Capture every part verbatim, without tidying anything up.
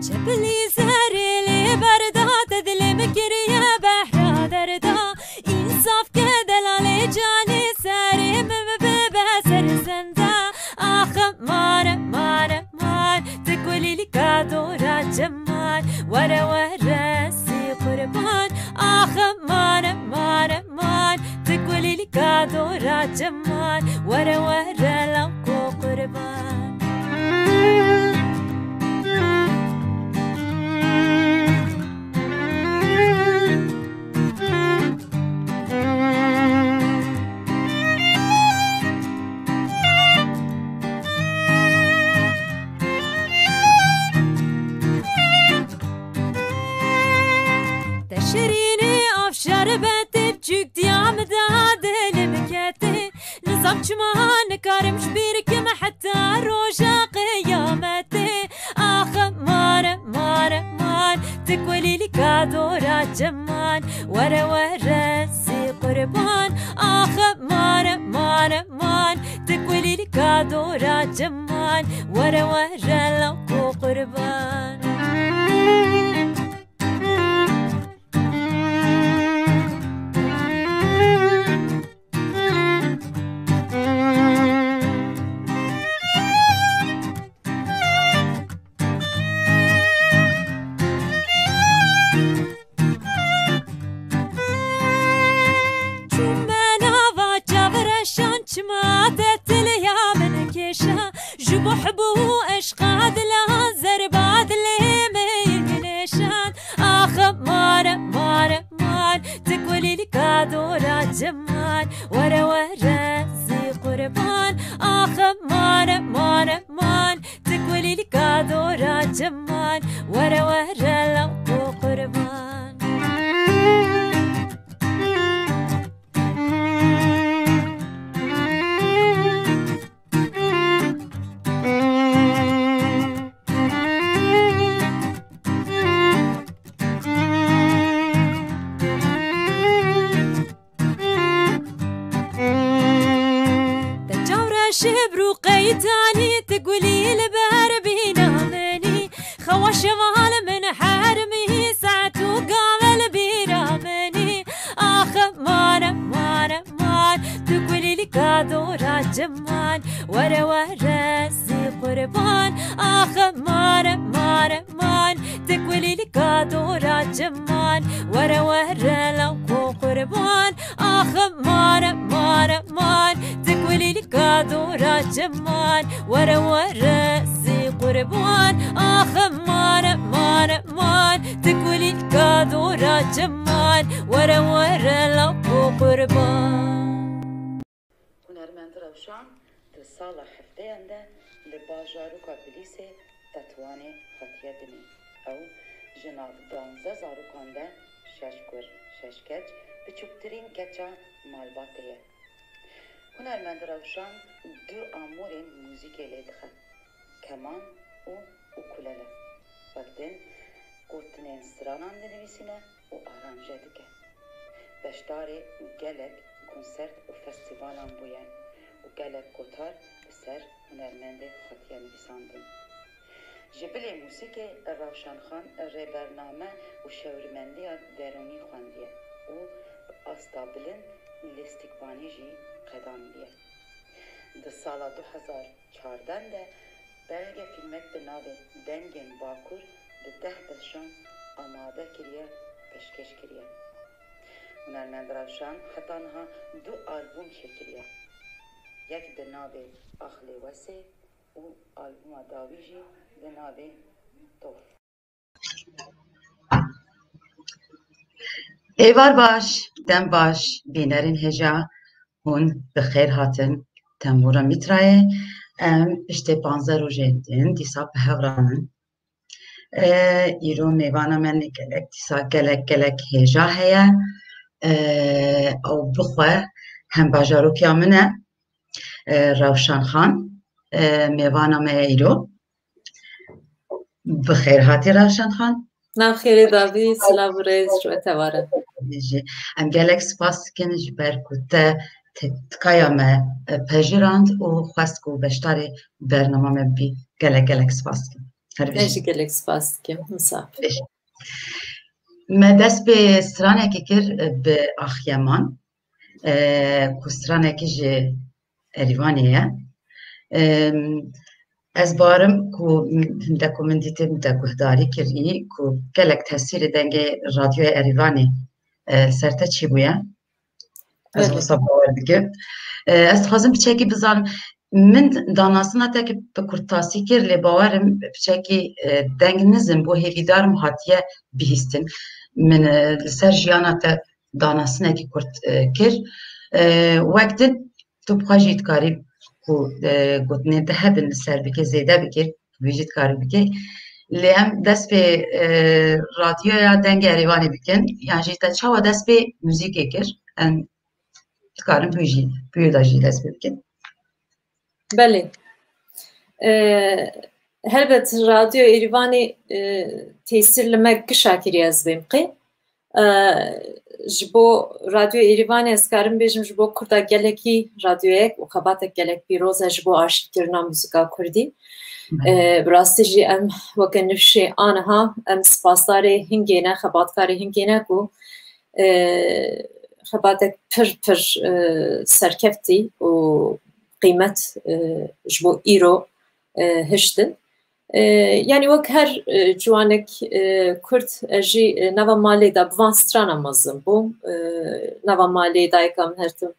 Çepilî zerê lê berda, te dilê min kiriye behra derda. Însaf ke delalê canê, serê min bibe ser zenda. Ax mare, mare, mar, ti kulîlîka dora çiman. Were, were, sî qurban. Ax mare, mare, mar, ti kulîlîka dora çiman. Were, were, lawko qurban. Te şirînê av şerbetê, çûk diya min da dilê min ketê. Nizam çima nikarim ji bîr kim heta roja qiyametê. Ax mare, mare, mar, ti kulîlîka dora çiman. Were, were, sî qurban. Ax mare, mare, mar, ti kulîlîka dora çiman. Were, were, lawko qurban. Çûme nava çavreşan, çima te tiliya min kêşa. Ji buhbû eşqa dila zerba dilê me yek nêşan. Ax mare, mare, mar, ti kulîlka dora çiman. Were, were, sî qurban. Ax mare, mare, mar, ti kulîlka dora çiman. Were, were, lawko qurban. Te çawreşê bi rûqeytanî, ti gulî li ber bîna min î. Xewa şeval min hermî, saet û gave li bîra min î. Ax mare, mare, mar, tu kulîlka dora çiman. Were, were, sî qurban. Ax mare, mare, mar, tu kulîlka dora çiman. Were, were, lawko qurban. Ax mare, mare, mar, tu kulîlka dora çiman. Were, were, sî qurban. Ax mare, mare, mar, tu kulîlka dora çiman. Were, were, lawko qurban. Hunermend Rewşan di sala hefteyan de li bajaroka Bilîsê Tetwanê hatiye dinê. Ew ji nav duwazdeh zarokan de şeş kur, şeş keç, biçûktirîn keça malbatê ye. Hunermend Rewşan du amûrên muzîkê lê dixe, keman û ukulele. Wek din gotinên stranan dinivîsîne û aranje dike. Beşdarê gelek konsert û festîvalan bûye û gelek gotar li ser hunermendê hatiye nivîsandin. Ji bilî muzîkê Rewşan Xan rêbername û şêwirmendiya derûnî xwendiye û bi asta bilind lîstikvanî jî qedandiye. Di sala du hezar çardeh de belge fîlmek bi navê Dengên Bakur bi deh beşan amade kiriye, pêşkêş kiriye. Hunermend Rewşan heta niha du albûm çêkiriye. Yek bi navê Ax Lê Wesê û albûma dawî jî bi navê Tof. Êvar baş, dem baş, bînerên hêja, hûn bi xêr hatin Tembûra Mîtrayê. Em piştê panzdeh rojên din dîsa bi hev re in. E, îro mêvana me ne gelek, dîsa gelek, gelek hêja heye. E, ew bixwe hem bajarokiya min e, e, Rewşan Xan, e, mêvana me ye îro. Bi xêr hatî Ravşan Xan. Nav xêrê davî, silav û rêz ji we tevare. Jî em gelek spas dikin ji ber ku te te-, tikaya me, e, pejirand û xwest ku beşdarê bernama me bibî. Gelek, gelek spas dikim. Her bijî. Ez jî gelek spas dikim. Misafir. Pêş. Me dest pê stranekê kir, e, bi Axiyeman, e, ku stranekî ji Erîvanê ye. Em, ez barim ku hinde ku min dîtê min te guhdarî kirî ku gelek tesîrê dengê radyoya Erîvanê, e, ser te çi bûye? Ez Evet. wisa bawer dikim. E, ez dixwazim piçekî bizanim. Min danasina te ki bi kurtasî kir, lê bawerim piçekî, e, deng nizim bû, hêvîdarim hatiye bihîstin. Min, e, li ser jiyana te danasinekî kurt, e, kir. E, wek din tu bi xwe jî dikarî ku, e, gotinên te hebin li ser bikê, zêde bikê, tu jî dikarî bikê. Lê em dest pê, e, radyoya Dengê Erêvanê bikin, yan jî te çawa dest pê muzîkê kir? Em dikarin bi wî jî, bi wî de jî dest pê bikin. Belê. E, helbet Radyo Êrîvanê, e, tesîr li me gişa kiriye, ez bêm qê. E, ji bo Radyo Êrîvanê ez karim bêjim, ji bo Kurda gelekî radyoyek û xebatek gelek pîroz e ji bo aşîvkirina muzîka Kurdî. E, bi rastî jî em weke nifşê aniha em spasdarê hingê ne, xebatkarê hingê ne ku, e, xebatek pir pir, e, serkeftî û qîmet, e, ji bo îro, e, hiştin. E, yanî wek her, e, ciwanek, e, Kurd, ez jî, e, nava malê de bi van strana mezin bûm. E, nava malê dayika min her tim,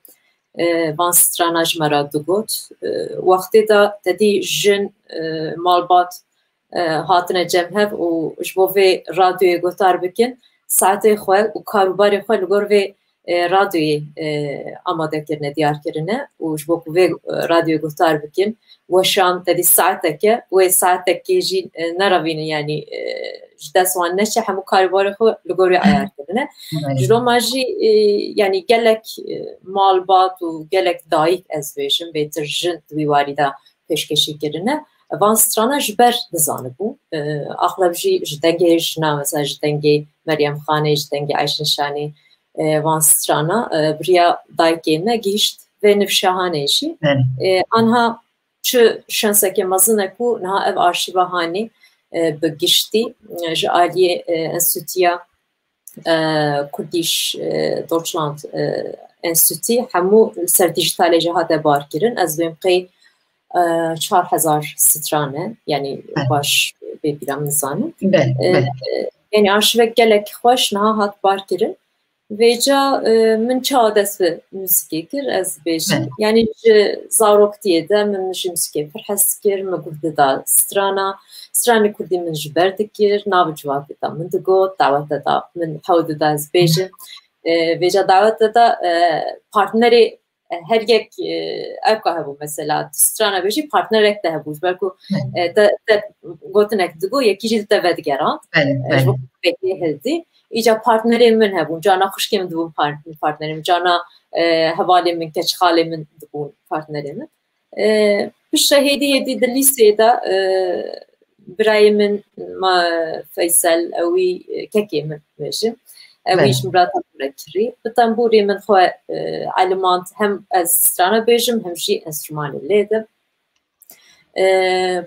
e, van strana ji me re digot. E, wextê de te dî jin, e, malbat, e, hatine cem hev û ji bo vê radyoyê guhdar bikin, saetê xwe û karûbarê xwe li gor vê, e, radyoyê, e, amade kirine, diyar kirine û ji bo ku vê, e, radyoyê guhdar bikin, weşan te dî saeteke, wê saetekê jî, e, nerevînin, yanî, e, ji dest wan neçe, hemû karûbarê xwe li gor wê eyar kirine. Evet. Ji loma jî, e, yanî gelek, e, malbat û gelek dayik, ez bêjim, bêtir jin di wî warî de pêşkêşî kirine. Van strana ji ber dizanibû. E, axleb jî ji dengê jina, mesela ji dengê Meryem Xanê, ji dengê Ayşin Şanê, e, van strana, e, bi riya dayikê me gihişt vê nifşa hanê jî. Evet. E, anha çi şensekê mezin e ku niha ev arşîva hanê, e, bi giştî, e, ji aliyê, e, Enstîtuya, e, Kurdish, e, Deutschland, e, Enstîtû hemû li ser dîjîtalê jî hate barkirin. Ez bêm qey, e, çar hezar stran e, yanî Evet. baş bê bîra min nizanim. Belê, E, belê. e, yanî arşîvek gelek xweş niha hat barkirin. Vêca, e, min çawa dest bi muzîkê kir, ez bêjim. Evet. Yanî ji zaroktiyê de min ji muzîkê pir hez dikir, min guh dida strana, stranê kurdî min ji ber dikir, nav û civakê de min digot, dawete de min hewl dida ez bêjim. E, vêca dawete de, e, partnerê, e, her yek, e, ewka hebû mesela, tu strana bêjî partnerek te hebû, ji ber ku, Evet. e, te, te gotinek digot, yekî jî li te vedigerand. Belê, E, ji belê. bo pêkê hildî. Îca partnerên min hebûn, cana xwişkê min dibûn par-, partnerê min, cana, e, hevalê min, keçxalê min dibûn partnerê min. E, piştre hêdî hêdî di lîseyê de, e, birayê min, ma Feysel, ewî, e, kekê min bêjim. Ewî Belê. ji min re tembûrek kirî. Bi tembûrê min xwe, e, elimand, hem ez strana bêjim, hem jî enstrûmanê lê dim. E,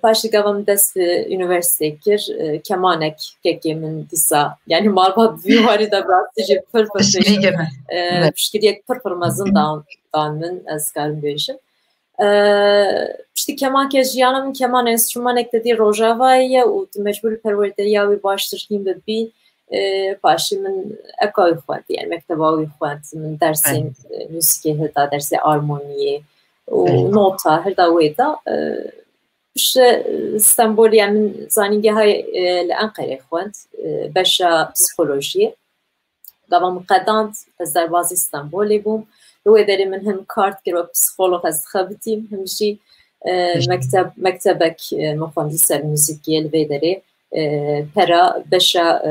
paşê gava min dest bi unîversîtê kir, e, kemanek kekê min dîsa, yanî malbat bi vî warî de bi rastî jî pir pir Piştgirî pêş, girme. e, Evet. piştgiriyek pir pir mezin dan, dan min, ez karim bêjim. E, piştî kemanke jiyana min keman enstrûmanek te dî rojavayê ye û tu mecbûr perwerdehiya wî baştir hîn bibî. E, paşê min ewka wî xwendî, yanî mekteba wî xwend, min dersên, Evet. e, muzîkê hilda, dersê armoniyê û Evet. nota hilda wê da. E, piştre, e, Stenbolê, yanî min zanîngeha, e, li Enqerê xwend, e, beşa psîkolojiyê. Gava min qedand, ez derbazî Stenbolê bûm. Li wê derê min him kar dikir wek psîkolog, ez dixebitîm, him jî, e, Pişt. mekteb, mektebek, e, min xwendî ser muzîkê li vê derê. E, pera beşa, e,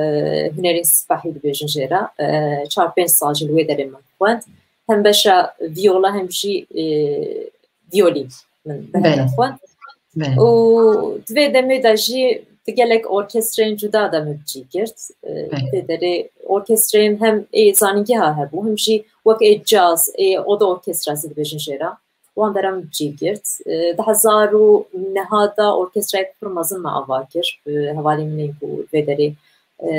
hunerên sipahî dibêjin jê re. E, çar pênc sal jî li wê derê min xwend. Hem beşa vîyola hem jî, e, vîyolîn min bi hev re Belê. xwend. Belê. Û di vê demê de jî di gelek orkestreyên cuda de min bi cî girt. E, Belê. Vê derê orkestreyên hem ê zanîngeha hebû, hem jî wek ê caz, ê oda orkestra zî dibêjin jê re. Wan deran bi cî girt. E, di hezar û neha de orkestrayek pir mezin me ava kir, bi hevalên min ên ku vê derê, e,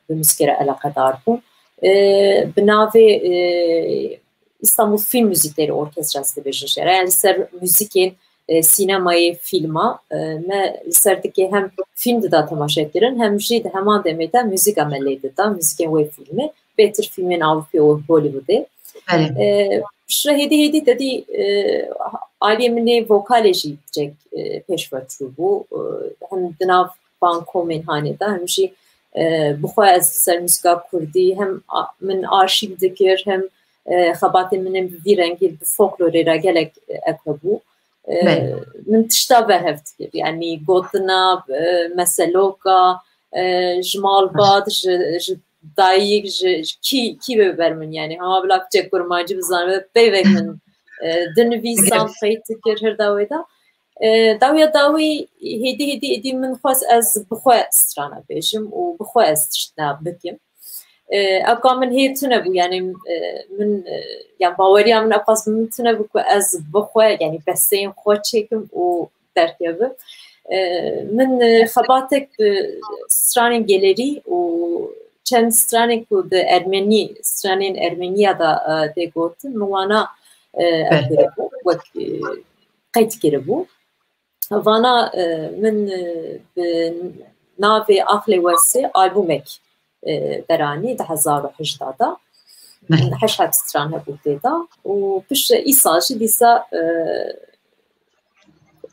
bi muzîkê re eleqedar bûn. E, bi navê, e, Îstanbul Film Müzikleri Orkestrası dibêjin jê re. Yani li ser muzîkên, e, sînemayê, fîlma, e, me li ser dikê hem fîlm dida temaşe kirin, hem jî di heman demê de muzîka me lê dida, muzîkên wê fîlmê, bêtir fîlmên Ewropî û Hollywoodê. Belê. E, piştre hêdî hêdî te dî, e, aliyê min ê vokalê jî cek, e, pêş ve çûbû. E, hem di nav van komên hanê de, hem jî, e, bi xwe ez li ser muzîka kurdî hem a-, min arşîv dikir, hem, e, xebatên min ên bi vî rengî bi folklorê re gelek, e, ew hebû. E, Belê. Min tişta berhev dikir. Yani gotina, e, meseloka, e, ji malbat, ji, ji dayik, ji, ji kî, kî be ber min yani. Hema bila piçek kurmancî bizanibe, peyvek min, e, dinivîsan, qeyd dikir, her dawê de. E, dawiya dawî hêdî hêdî êdî min xwest ez bi xwe strana bêjim û bi xwe ez tiştna bikim. E, ewka min hê tune bû, yani, e, min, e, yani baweriya min ewqas min tune bû ku ez bi xwe, yani besteyên xwe çêkim û derkevim. E, min, e, xebatek bi stranên gelerî û çend stranên ku di ermenî, stranên ermeniya de, e, tê gotin, min wana, e, ev Belê. kiribû, wek, e, qeyd kiribû. Vana, e, min, e, bi navê Aqlê Wesê albûmek, e, deranî di hezar û hejdeh de. Belê. Heşt heb stran hebû tê de. Û piştre îsal jî dîsa, e,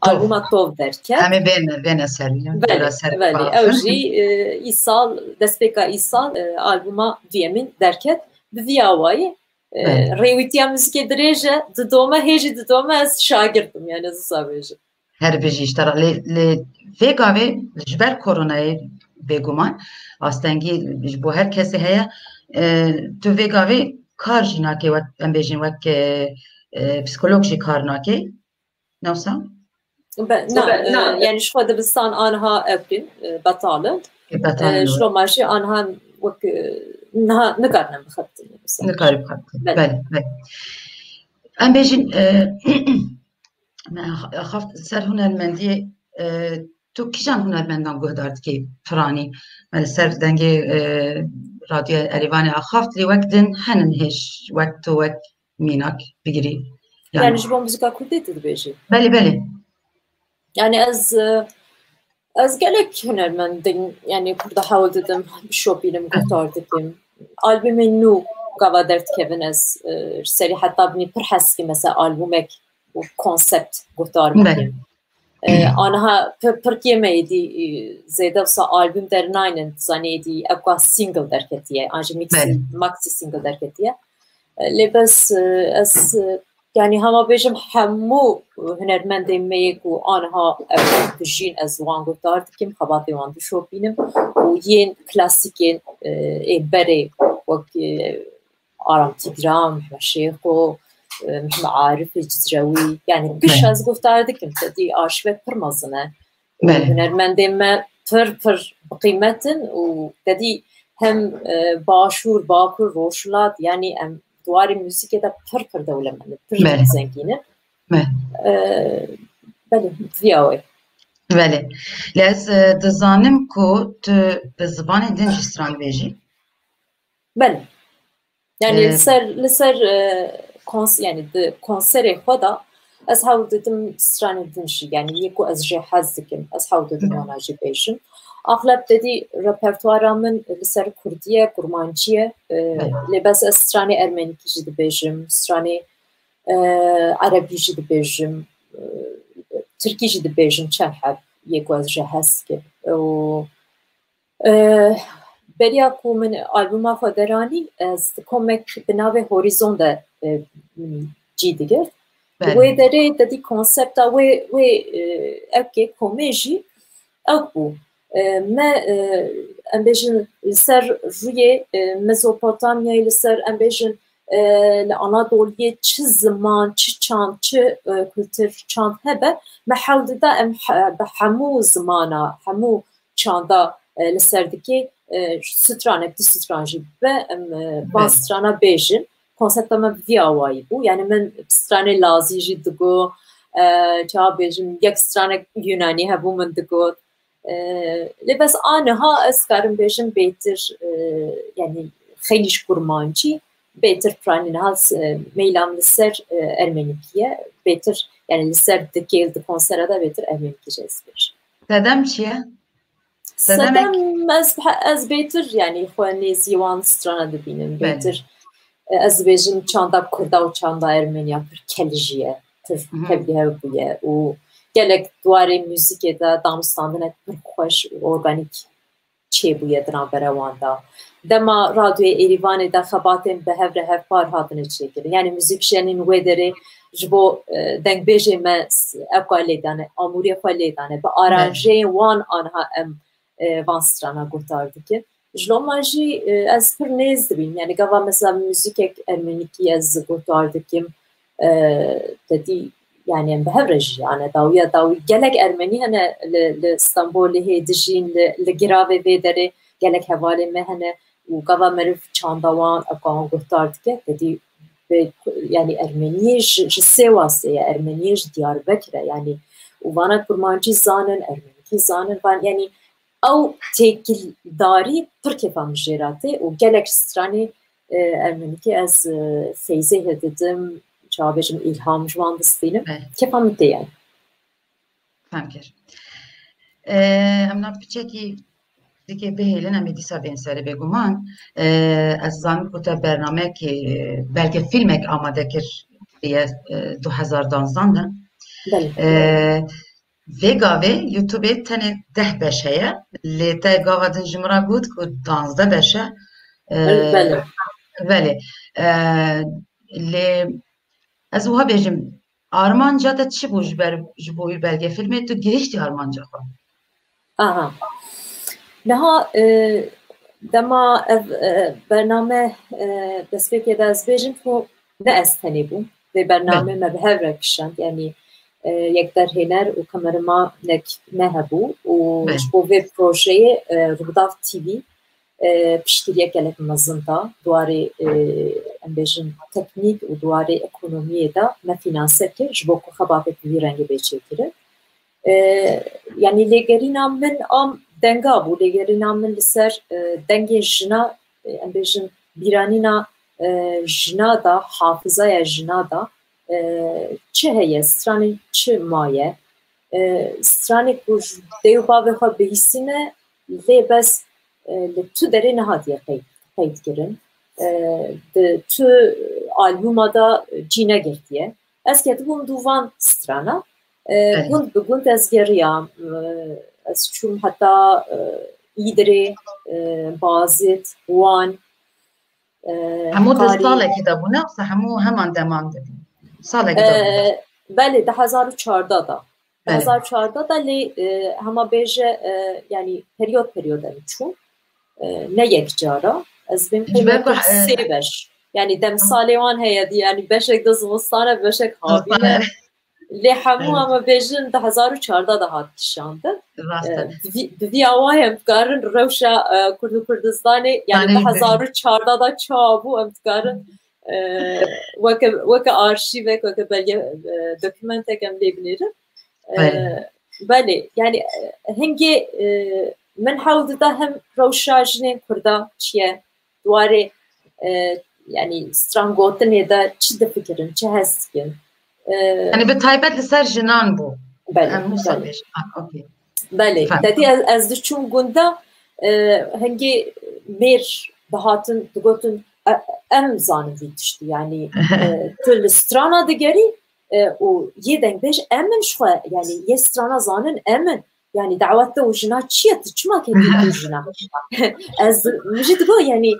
Tov. Albûma Tov derket. Em ê bêne, bêne ser, Belê, ser belê. Ew jî, e, îsal, destpêka îsal, e, albûma duyemîn derket. Bi vî awayî, e, Belê. Rêwîtiya muzîkê dirêj e, didome, hê jî didome, ez şagird im, yani ez wisa bêjim. Her bijî ji te re. Lê, lê vê gavê ji ber koronayê bêguman astengî ji bo her kesê heye. E, tu vê gavê kar jî nakê, wek em bêjin, wek, e, e, psîkolog jî kar nakê. Ne wisa? Be-, na, e, yani ji xwe dibistan anha ev bin, e, betal in. E, betal in, E, ji evet. Roma jî anha wek, e, niha nikarine bixebitîne mesela. Nikarî bixebitîne. Belê. Belê, belê. Em bêjin, e, Me ax-, axaft ser hunermendiyê, e, tu kîjan hunermendan guhdar dikî piranî? Me li ser dengê, e, Radyoya Erêvanê axaft, lê wek din henin hêj, wek tu, wek mînak bigirî? Yani Yani ji bo muzîka kurdî tu dibêjî? Belê, belê. Yani ez, e, Ez gelek hunermendên, yani kurda hewl didim, bişopînim, guhdar dikim. Albûmên nû gava derdikevin ez, e, ji serî heta binî pir hez dikim, mesela albûmek û konsept guhdar Belê. bikim. E, aniha pir, pirkê me êdî, e, zêde wisa albûm dernaynin, dizanî êdî ewka single derketiye, an jî mixi, Belê. maxi single derketiye. E, lê bes, e, ez, e, Yani hema bêjim hemû hunermendên me yê ku aniha ev dijîn ez wan guhdar dikim, xebatê wan dişopînim û yên klasîkên, e, ê berê wek, e, Aram Tîgran, Mehmet Şêxo, e, Mehmet Arifê Cizrewî, yani giş Belê. ez guhdar dikim, te dî arşîvek pir mezin e. Belê. Hunermendên me pir, pir bi qîmet in û te dî hem, e, Başûr, Bakur, Rojhilat, yani em di warê muzîkê de pir, pir dewlemend in, pir Belê. zengîn in. Belê. E, belê, viya wê. Belê. Lê ez, e, dizanim ku tu bi zibanê din jî stran dibêjî. Belê. Yani Ee, li ser, li ser, e, kons-, yani di konserê xwe de ez hewl didim stranên din jî, yani yê ku ez jê hez dikim, ez hewl didim Hı. wana jî bêjim. Axleb te dî repertuara min li ser kurdî ye, kurmancî ye. E, Evet. lê bes ez stranê ermenîkî jî dibêjim, stranê, e, erebî jî dibêjim, e, tirkî jî dibêjim çend heb yê ku ez jê hez dikim. Û E, beriya ku min albûma xwe deranî, ez di komek bi navê Horizon de, e, cî digirt. Belê. Wê derê te dî konsepta wê, wê, e, ewkê komê jî ewk bû. E, me, e, em bêjin li ser rûyê, e, Mezopotamyayê, li ser, em bêjin, e, li Anadoliyê çi ziman, çi çand, çi, e, kultur, çand hebe, me hewl dida em he-, bi hemû zimana, hemû çanda, e, li ser dikê, e, stranek, du stran jî bibe, em, e, van Belê. strana bêjin. Konsepta me bi vî awayî bû. Yani min stranê lazî jî digot, e, çawa bêjim, yek stranek Yunanî hebû min digot. E, lê bes a niha ez karim bêjim bêtir, e, yani xeylî ji kurmancî, bêtir piranî niha, e, meylam li ser, e, ermenîkî ye. Bêtir, yani li ser dikê, di konsera de bêtir ermenîkî jî ez bêjim. Sedem çi ye? Sedemek Sedem ez, ez bêtir, yani xwe nêzî wan strana dibînim. Belê. Bêtir, e, ez dibêjim çanda kurda û çanda ermeniya pir kelij ye. Pir Mhm. tevlî hev bûye û gelek di warê muzîkê de danûstandinek pir xweş û organîk çêbûye di navbera wan de. Dema Radyoyê Êrîvanê de xebatên bi hev re hevpar hatine çêkirin. Yani muzîkjenên wê derê ji bo, e, dengbêjê me s-, ewka lê dane, amûrê xwe lê dane. Bi Belê. aranjeyên wan aniha em, e, van strana guhdar dikin. Ji loma jî, e, ez pir nêz dibînim. Yani gava mesela muzîkek ermenîkî ez guhdar dikim, e, te dî, yani em bi hev re jiyane. Dawiya dawî gelek ermenî hene li, li Stenbolê hê dijîn, li, li giravê vê derê gelek hevalên me hene û gava meriv çanda wan, ewka wan guhdar dike, te dî vê, yani ermeniyê ji, ji Sêwasê ye, ermeniyê ji Diyarbekir e, yani û vana kurmancî zanin, ermenîkî zanin, van, yani ew têkildarî pir kêfa min jê re tê û gelek stranê, e, ermenîkî ez, e, feyzê hê didim, çawa bêjim, îlham ji wan distînim. Evet. Kêfa min tê yani. Fem kir. E, em na piçekî dikê bihêlin, em ê dîsa bên serê bêguman. E, ez zanim ku te bernameyekî, e, belkî fîlmek amade kir, e, du hezar danzdan de. Belê. E, Vê gavê YouTubeê tenê deh beş heye, lê te gava din ji min re got ku danzdeh beş e. Belê, Ee, belê. belê. Ee, lê ez wiha bêjim, armanca te çi bû ji ber, ji bo wî belgefîlmê? Tu gihiştî armanca xwe? Aha. Niha, e, dema ev, e, bername, e, destpêkê de ez bêjim ku ne ez tenê bûm. Vê bernamê Belê. me bi hev re kişand. Yanî, e, yek derhêner û kameramanek me hebû û Belê. ji bo vê projeyê, e, Rûdaw T V, e, piştgiriyek gelek mezin da. Di warê, e, em bêjin teknîk û di warê ekonomiyê de me fînanse kir ji bo ku xebatek bi vî rengê bê çêkirin. E, yanî lêgerîna min a denga bû, lêgerîna min li ser, e, dengê jina, e, em bêjin bîranîna, e, jina da, hafizaya jina da, e, çi heye, stranê çi maye, e, stranê ku ji dê û bavê xwe bihîsîne, lê bes, e, li tu derê nehatiye qeyd, qeydkirin. E, di tu albûma da cî negirtiye. Ez ketibûm dû van strana. E, Evet. gund bi gund ez geriyam. E, ez çûm heta, e, Îdirê, e, Bazid, Wan, e, Hemû di Qarî. salekî de bûne, yoksa hemû heman deman de bûn? Salekî de bûne. E, belê, di hezar û çardeh de. Belê. Di hezar û çardeh de lê, e, hema bêje, e, yanî periyod periyod em çûn. E, ne yek cara. Ez bêm Ji ber qeymetin ku, e, sê beş. Yanî demsalê wan heye dî, yanî beşek de zimistan e, beşek havîn e. Zimistan e. Lê hemû Evet. em bêjin di hezar û çardeh de hat kişandin. Rast e. E, bi vî, bi vî awayê em dikarin rewşa, e, Kurd û Kurdistanê, yanî Yanî di hezar û çardeh de çawa bû, em dikarin, e, weke, weke arşîvek, weke belge, e, dokumentek em lê binêrin. E, Belê. belê, yanî, e, hingê, e, min hewl dida hem rewşa jinên Kurda çi ye, di warê, e, yanî strangotinê de çi difikirin, çi hest dikin. E, Yanî bi taybet li ser jinan bû. Belê, Em wisa belê. bêjin. Ah, okey. Belê, Fem. te dî ez, ez diçûm gunda, e, hingê mêr dihatin, digotin, e, em zanin vî tiştî, yanî, e, tu li strana digerî, e, û yê dengbêj em in ji xwe, yanî yê strana zanin em in. Yanî dawet te û jina çi ye? Tu çima ketî tu jina? Ez, min jî digot, yanî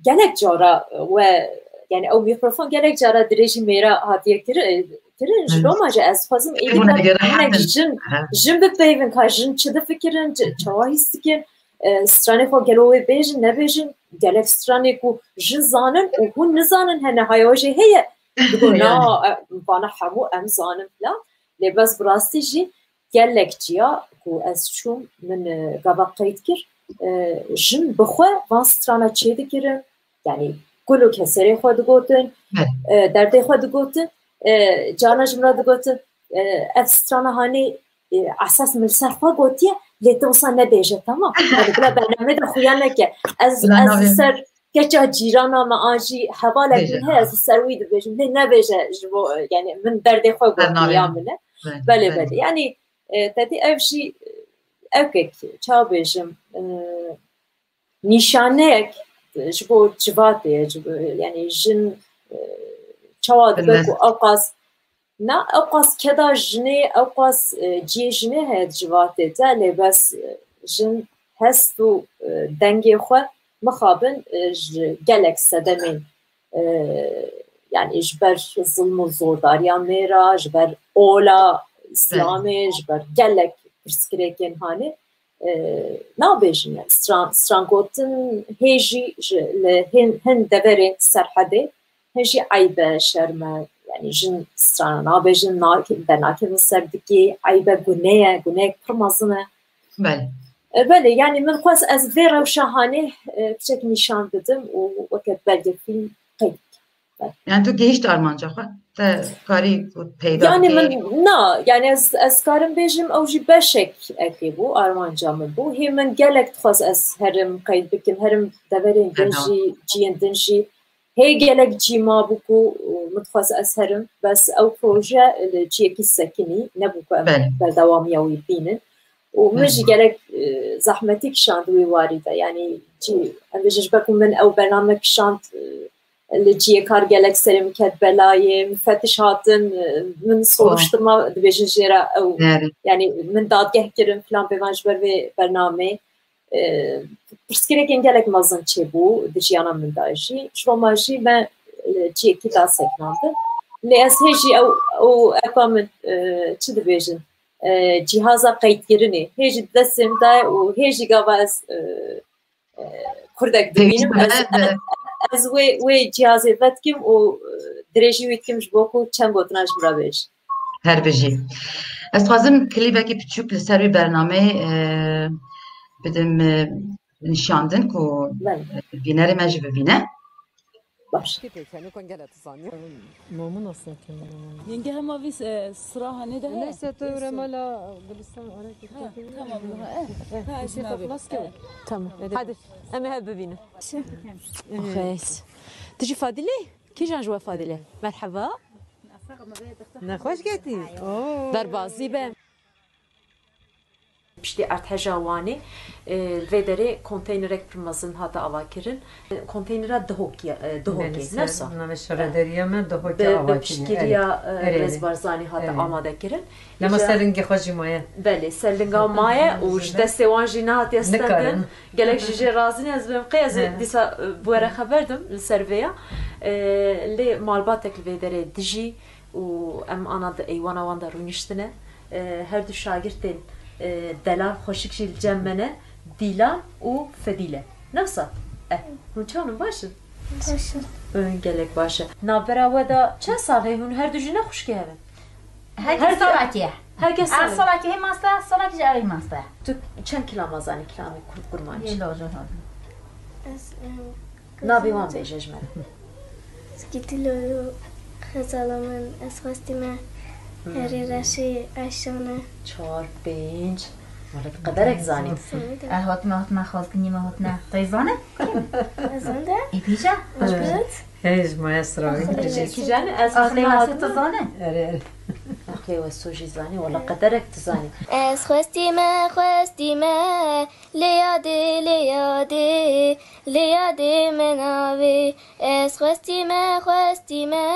gelek cara we, yanî ew mîkrofon gelek cara dirêjî mêra hatiye kiri-, kirin, ji Evet. loma jî ez dixwazim êdî Buna me göre hinek hemen. jin, Aha. jin bipeyvin, ka jin çi difikirin, çi, çawa hîs dikin, e, stranê xwe gelo wê bêjin, nebêjin, Gelek stranê ku jin zanin û hûn nizanin hene, haya jê heye. Digo, na, e, vana hemû em zanin filan. Lê bes bi rastî jî gelek ciya ku ez çûm, min, e, gava qeyd kir, e, jin bi xwe van strana çêdikirin. Yanî kul û keserê xwe digotin, e, derdê xwe digotin, e, carna ji min re digotin, e, ev strana hanê, e, esas min li ser xwe gotiye, lê tu wisa nebêje, tamam? Yanî bila bernameyê de xuya neke. Ez, ez li ser keça cîrana me an jî hevalek min heye, ez li ser wî dibêjim. Lê nebêje ji bo, e, yanî min derdê xwe gotiye ya min e. Belê, belê. Yanî, e, tedî ev jî, e, ewkek, çawa bêjim, e, nîşaneyek ji bo civatê ye, ji bo, yanî jin, e, çawa dibe ku ewqas, na, ewqas keda jinê, ewqas, e, cihê jinê heye di civatê de, lê bes, e, jin hest û, e, dengê xwe mixabin, e, ji gelek sedemên, e, yanî ji ber zilm û zordariya mêra, ji ber ola Îslamê, ji ber gelek pirsgirêkên hanê, e, nabêjin, yani stran-, strangotin hê jî ji, li hin, hin deverên serhedê, hin jî eyb e, şerm e, yani jin strana nabêjin, na-, dernakevin ser dikê, eyb e, gune ye, guneyek pir mezin e. Belê. E, belê, yani min xwest ez vê rewşa hanê, e, tiştek nîşan bidim û weke belgefîlm qeyd bikim. Yani tu gihişt armanca xwe, te karî peyda Yani bikî? Min, na, yani ez, ez karim bêjim, ew jî beşek ekê bû, armanca min bû. Hê min gelek dixwest ez herim, qeyd bikim, herim deverên din jî, ciyên din jî. Hê gelek cî mabû ku, e, min dixwest ez herim. Bes ew proje li ciyekî sekinî nebû ku em berdewamiya wî bînin. Û min jî gelek, e, zehmetî kişand wî warî de. Yani cî, em bêjin ji ber ku min ew bername kişand, e, li ciyê kar gelek serê min ket belayê, mifetiş hatin, e, min soruştirma dibêjin jê re ew, yani min dadgeh kirin filan bêvan ji ber vê bernamê. E, pirsgirêkên gelek mezin çêbû di jiyana min de jî. Ji bo me jî me, e, ciyekî da sekinandin. Lê ez hê jî ew, ew eka min, e, çi dibêjin? E, cîhaza qeydkirinê. Hê jî di destê min de ye û hê jî gava ez, e, e, kurdek dibînim. Ez, ez, ez wê, wê cîhazê vedikim û, e, dirêjî wî dikim ji bo ku çend gotina ji min re bêje. Her bijî. Ez dixwazim klîbekî piçûk li ser wî bernameyê, e, bidim, e, nîşandin ku, e, bînerê me jî bibîne. Baş. Kê pêkenî kon gele tu zanî? Mamu nasıl yapıyor? Yenge hema vî, e, sira hanê de he. Neyse, tu remela Gülistan ara ki. Ha, tamam, ha, eh, ha, şey, xlas ke. Tamam. Hadi. Em ê hev bibînin. Xês. Tu jî Fadîlê? Kîjan ji we Fadîlê? Merheba. Nexweş ketî. Oo. Derbazî be. Piştî erdheja Wanê, e, li vê derê konteynerek pir mezin hate avakirin. Konteynera Dihokê, e, Dihokê, ne wisa? Navê şarederiya me Dihokê avakirin. Bi piştgiriya, e, Rêz Barzanî hate amade kirin. Lema ser lingê xwe jî maye. Belê, ser linga maye û ji destê wan jî nehatiye stendin. Gelek jî jê razî ne, ez bêm qey ez ê dîsa, e, bi we re xeber dim li ser vê ya. E, lê malbatek li vê derê dijî û em ana di eywana wan de rûniştine. E, her du şagirtên, e, delal xweşik jî li cem me ne, Dîlan û Fedîle. Ne wisa? Eh, hûn çawan in, baş in? Baş in. Hûn gelek baş e. Navbera we de çend sal heye? Hûn her du jî ne xwişkê hev in? Her kes salakî ye. Her kes salakî. Salakî hê maste, salakî ji ew ê maste. Tu çend kilama zanî, kilamê kurd kurmancî? Yê lojo hozin. Ez, em, Navê wan bêje ji me. Skîtî lojo xezala min, ez xwestî me herî reşî eşane. Çar, pênc. Wala tu qederek zanî. Ez hatime, hatime, xwezginî me hatine. Tey zane? Ez zande? Ê pîja? Got. Hej, maya sira wî. Kîjan ez hatime. Axê tu zane? Erê, erê. Axê we so jî zanî, wala qederek tu zanî. Ez xwestî me, xwestî me, lê yadê, lê yadê, lê yadê min avê. Ez xwestî me, xwestî me,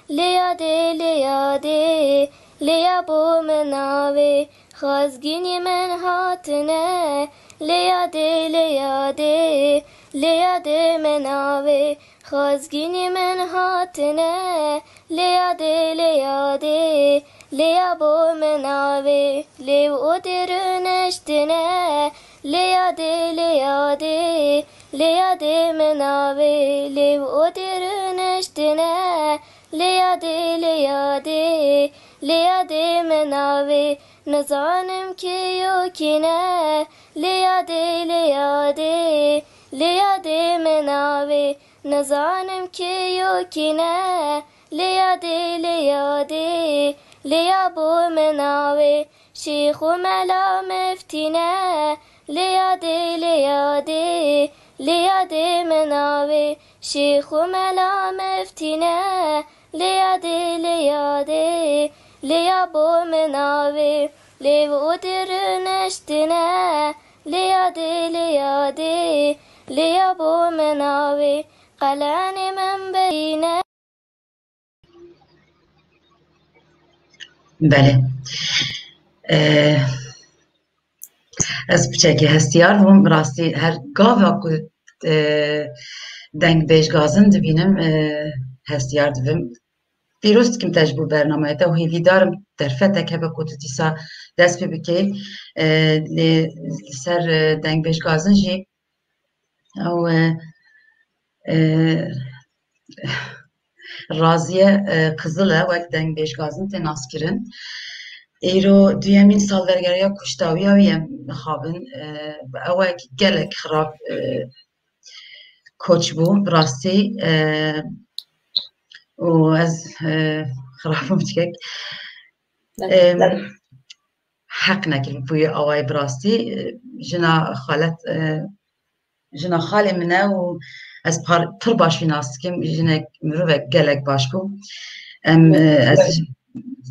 lê yadê, lê yadê, lê ya bo min avê. Xwezgînî min hatine, lê yadê, lê yadê, lê yadê min avê. Xwezgînî min hatine, lê yadê, lê yadê, lê ya bo min avê. Lê û odê rûniştine, Lê yadê, lê yadê, lê yadê min avê, lê û odê rûniştine. Lê yadê, lê yadê, lê yadê min avê, nizanim kê yo kî ne. Lê yadê, lê yadê, lê yadê min avê, nizanim kê yo kî ne. Lê yadê, lê yadê, lê ya bo min avê, şêx û mela miftî ne. Lê yadê, lê yadê, lê yadê min avê, şêx û mela miftî ne. Lê yadê, lê yadê, lê ya bo min avê, lê û dirûniştine. Lê yadê, lê yadê, lê ya bo min avê, qelenê min birîne. Belê. Eh, ez piçekî hestiyar bûm. Rastî her gava ku, eh, dengbêj Gazin dibînim, eh, hestiyar dibim. Pîroz dikim te ji bo bernameyê te û hêvîdar im derfetek hebe ku tu dîsa dest pê bikê. Eh, lê li ser, eh, dengbêj Gazin jî ew, eh, eh, Raziye, eh, Qizil e, wek dengbêj Gazin tê naskirin. Îro duyemîn salvergeriya kuşta wî ya wî em mixabin. Eh, ew wek gelek xirab, eh, koç bû, bi rastî, eh, û ez, eh, xirab im çikek. Em, heq nekir bûye awayî bi rastî. Eh, jina xalet, eh, jina xalê min e û ez par-, pir baş wî nas dikim. Jinek mirovek gelek baş bû. Em, eh, ez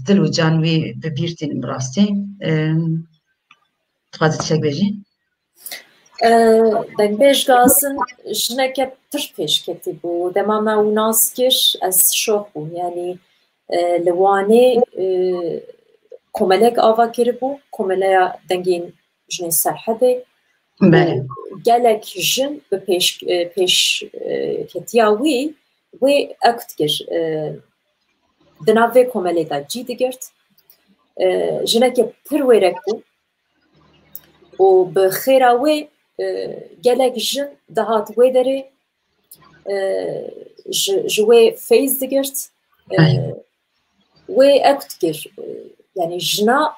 dil û can wî bi bîr tînim bi rastî. Em, dixwazî tiştek bêjî? Eh, dengbêj Gazin jineke pir pêşketî bû. Dema me wî nas kir, ez şok bûm. Yanî, eh, li Wanê, eh, komelek ava kiribû, komeleya dengên jinên Serhedê. Belê. Û gelek jin bi pêş, eh, pêş, eh, ketiya wî, wê ewk dikir, eh, di nav vê komelê de cî digirt. Eh, jineke pir wêrek bû. Û bi xêra wê, e, gelek jin dihat wê derê, e, ji, ji wê feyz digirt, e, wê ewk dikir. E, yanî jina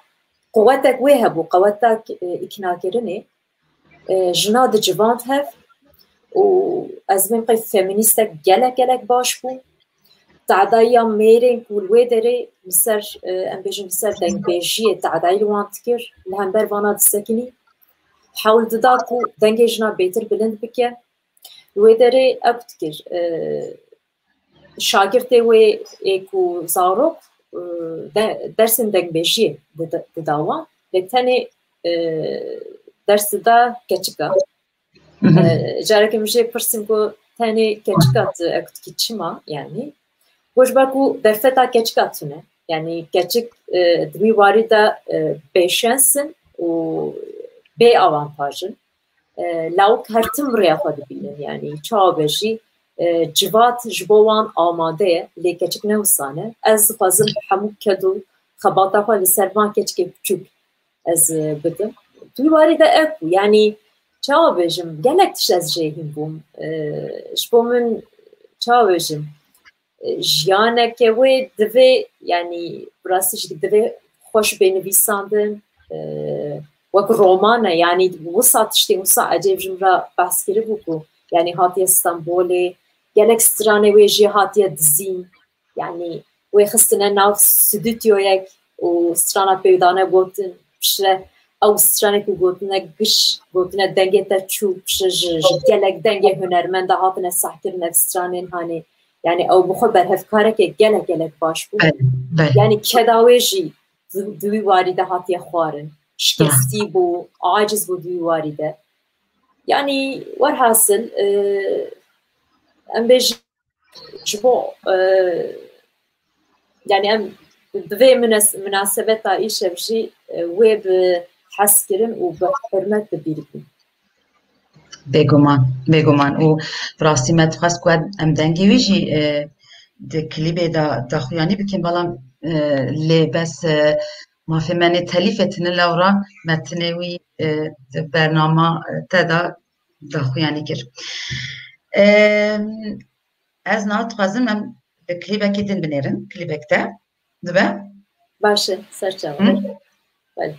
quwetek wê hebû, quwetek, e, îknakirinê, e, jina dicivand hev û ez bên qey feminîstek gelek gelek baş bû. Te'dayiya mêrên ku li wê derê li ser, e, em bêjin li ser dengbêjiyê te'dayî li wan dikir, li hember vana disekinî. Hewl dida ku dengê jina bêtir bilind bike. Li wê derê ew dikir, e, şagirtê wê ê ku zarok, e, de-, dersên dengbêjiyê dida, dida wan. Lê tenê, e, ders dida keçika. Mhm. E, careke min jê pirsim ku tenê keçika tu ewk dikî çima, yanî? Got ji ber ku derfeta keçika tune. Yanî keçik, e, di wî warî de, e, bêşens in û bê avantaj in. E, lawik her tim rêya xwe dibînin, yanî çawa be jî, e, civat ji bo wan amade ye, lê keçik ne wisa ne. Ez dixwazim hemû ked û xebata xwe li ser van keçikê biçûk ez, e, bidim. Di wî warî de ev bû. Yanî çawa bêjim, gelek tişt ez jê hîn bûm. E, ji bo min çawa bêjim, e, jiyaneke wê divê, yanî bi rastî jî divê xweş bê nivîsandin. E, wek roman e, yanî wisa tiştên wisa ecêb ji min re behs kiribû ku, yanî hatiye Stenbolê, gelek stranê wê jê hatiye dizîn. Yanî wê xistine nav stûdyoyek û strana pê dane gotin, piştre ew stranê ku gotine giş, gotine dengê te çû, piştre ji, ji gelek dengê hunermenda hatine sehkirin ev stranên hanê. Yanî ew bi xwe berhevkareke gelek gelek baş bû. Belê, belê. Yanî keda wê jî di, di wî warî de hatiye xwarin. Şikestî bû, aciz bû di wî warî de. Yanî werhasil, e, em bêjin ji bo, e, yanî em bi vê munes-, munasebeta îşev jî, e, wê bi hezkirin û bi hurmet bi bîr bîn. Bêguman, bêguman. Û bi rastî me dixwest ku em dengê wî jî, e, di klîbê de daxuyanî bikin, belam, e, lê bes, e, mafê me nê telîfê tine lewra metinê wî e, bernama, e, te de daxuyanî kir. E, ez niha dixwazim em bi klîbekî din binêrin, klîbek te dibe. Baş e, serçawa. Hı? Belê.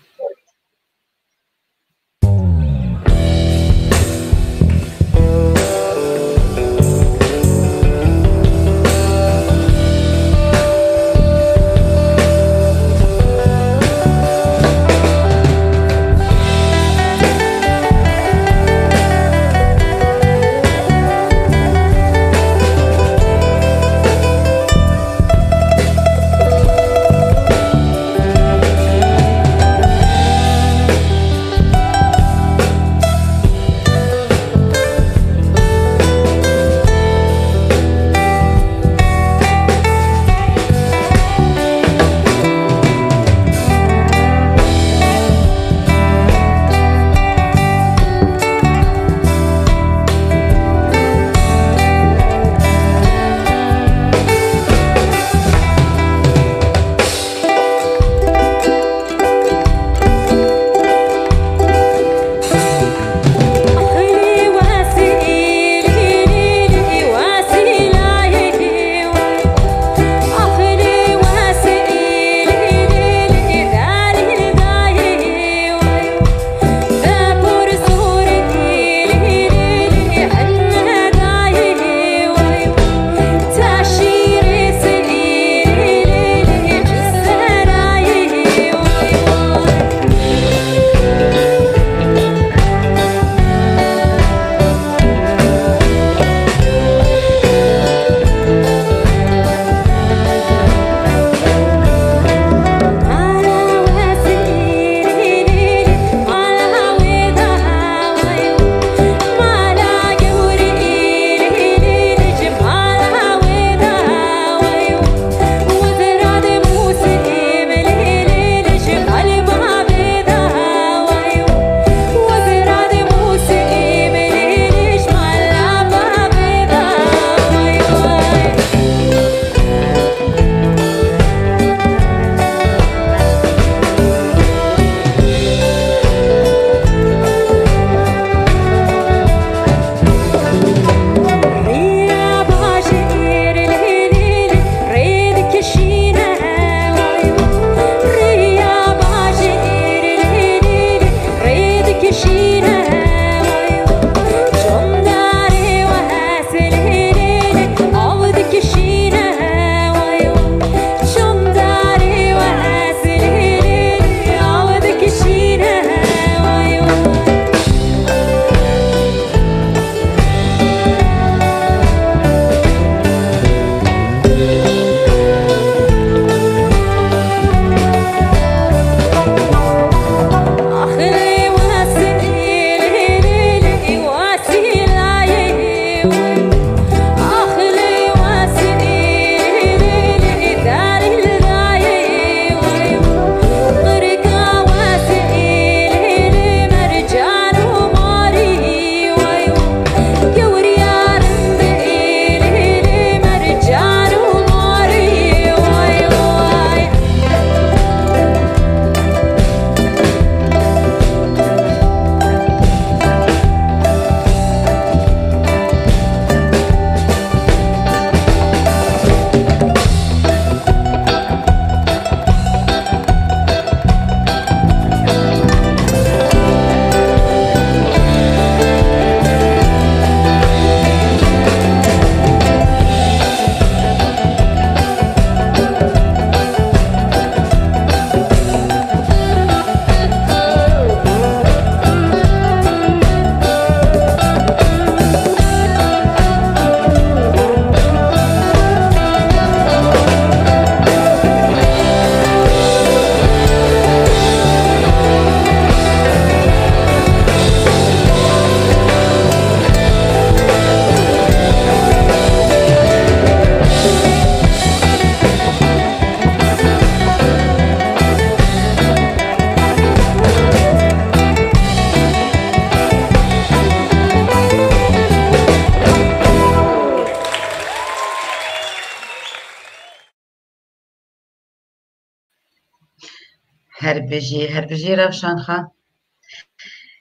Her bijî, her bijî Rewşan Xan.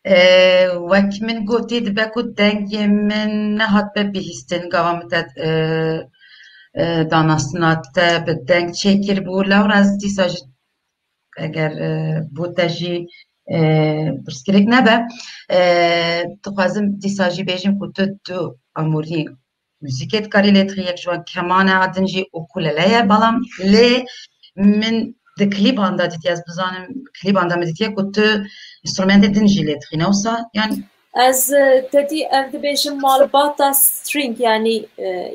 E, wek min gotî, dibe ku dengê min nehat be bihîstin, gava min te, e, e, danastina te bi deng çêkiribû. Lewra ez dîsa jî, eger, e, bo te jî, e, pirsgirêk nebe, e, dixwazim dîsa jî bêjim ku tu du amûrî muzîkê dikarî lê dixî, yek ji wan keman e, a din jî ukulele ye, belam lê min di klîban de dîtiye, ez bizanim klîban de min dîtiye ku tu înstrumentê din jî lê dixî, ne wisa? Yanî Ez, e, te dî ev dibêjim malbata string, yanî, e,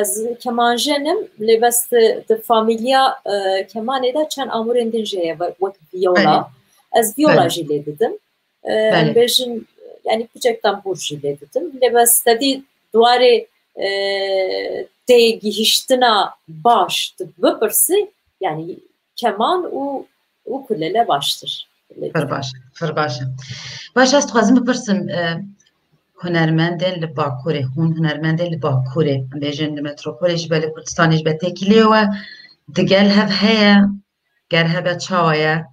ez kemanjen im, lê bes di, di famîlya, e, kemanê de çend amûrên din jî heye, we-, wek viyola. Belê. Ez viyola Belê. jî lê didim. E, em Belê. bêjin, yanî piçek tembûr jî lê didim. Lê bes te dî di warê, e, têgihiştina baş tu bipirsî, yanî keman û, û kulele baştir. Pir baş, pir baş e. Baş, ez dixwazim bipirsim, e, hunermendên li Bakurê, hûn hunermendên li Bakurê, em bêjin li metropolê jî be, li Kurdistanê jî be, têkiliyê we digel hev heye? Ger hebe, çawa ye?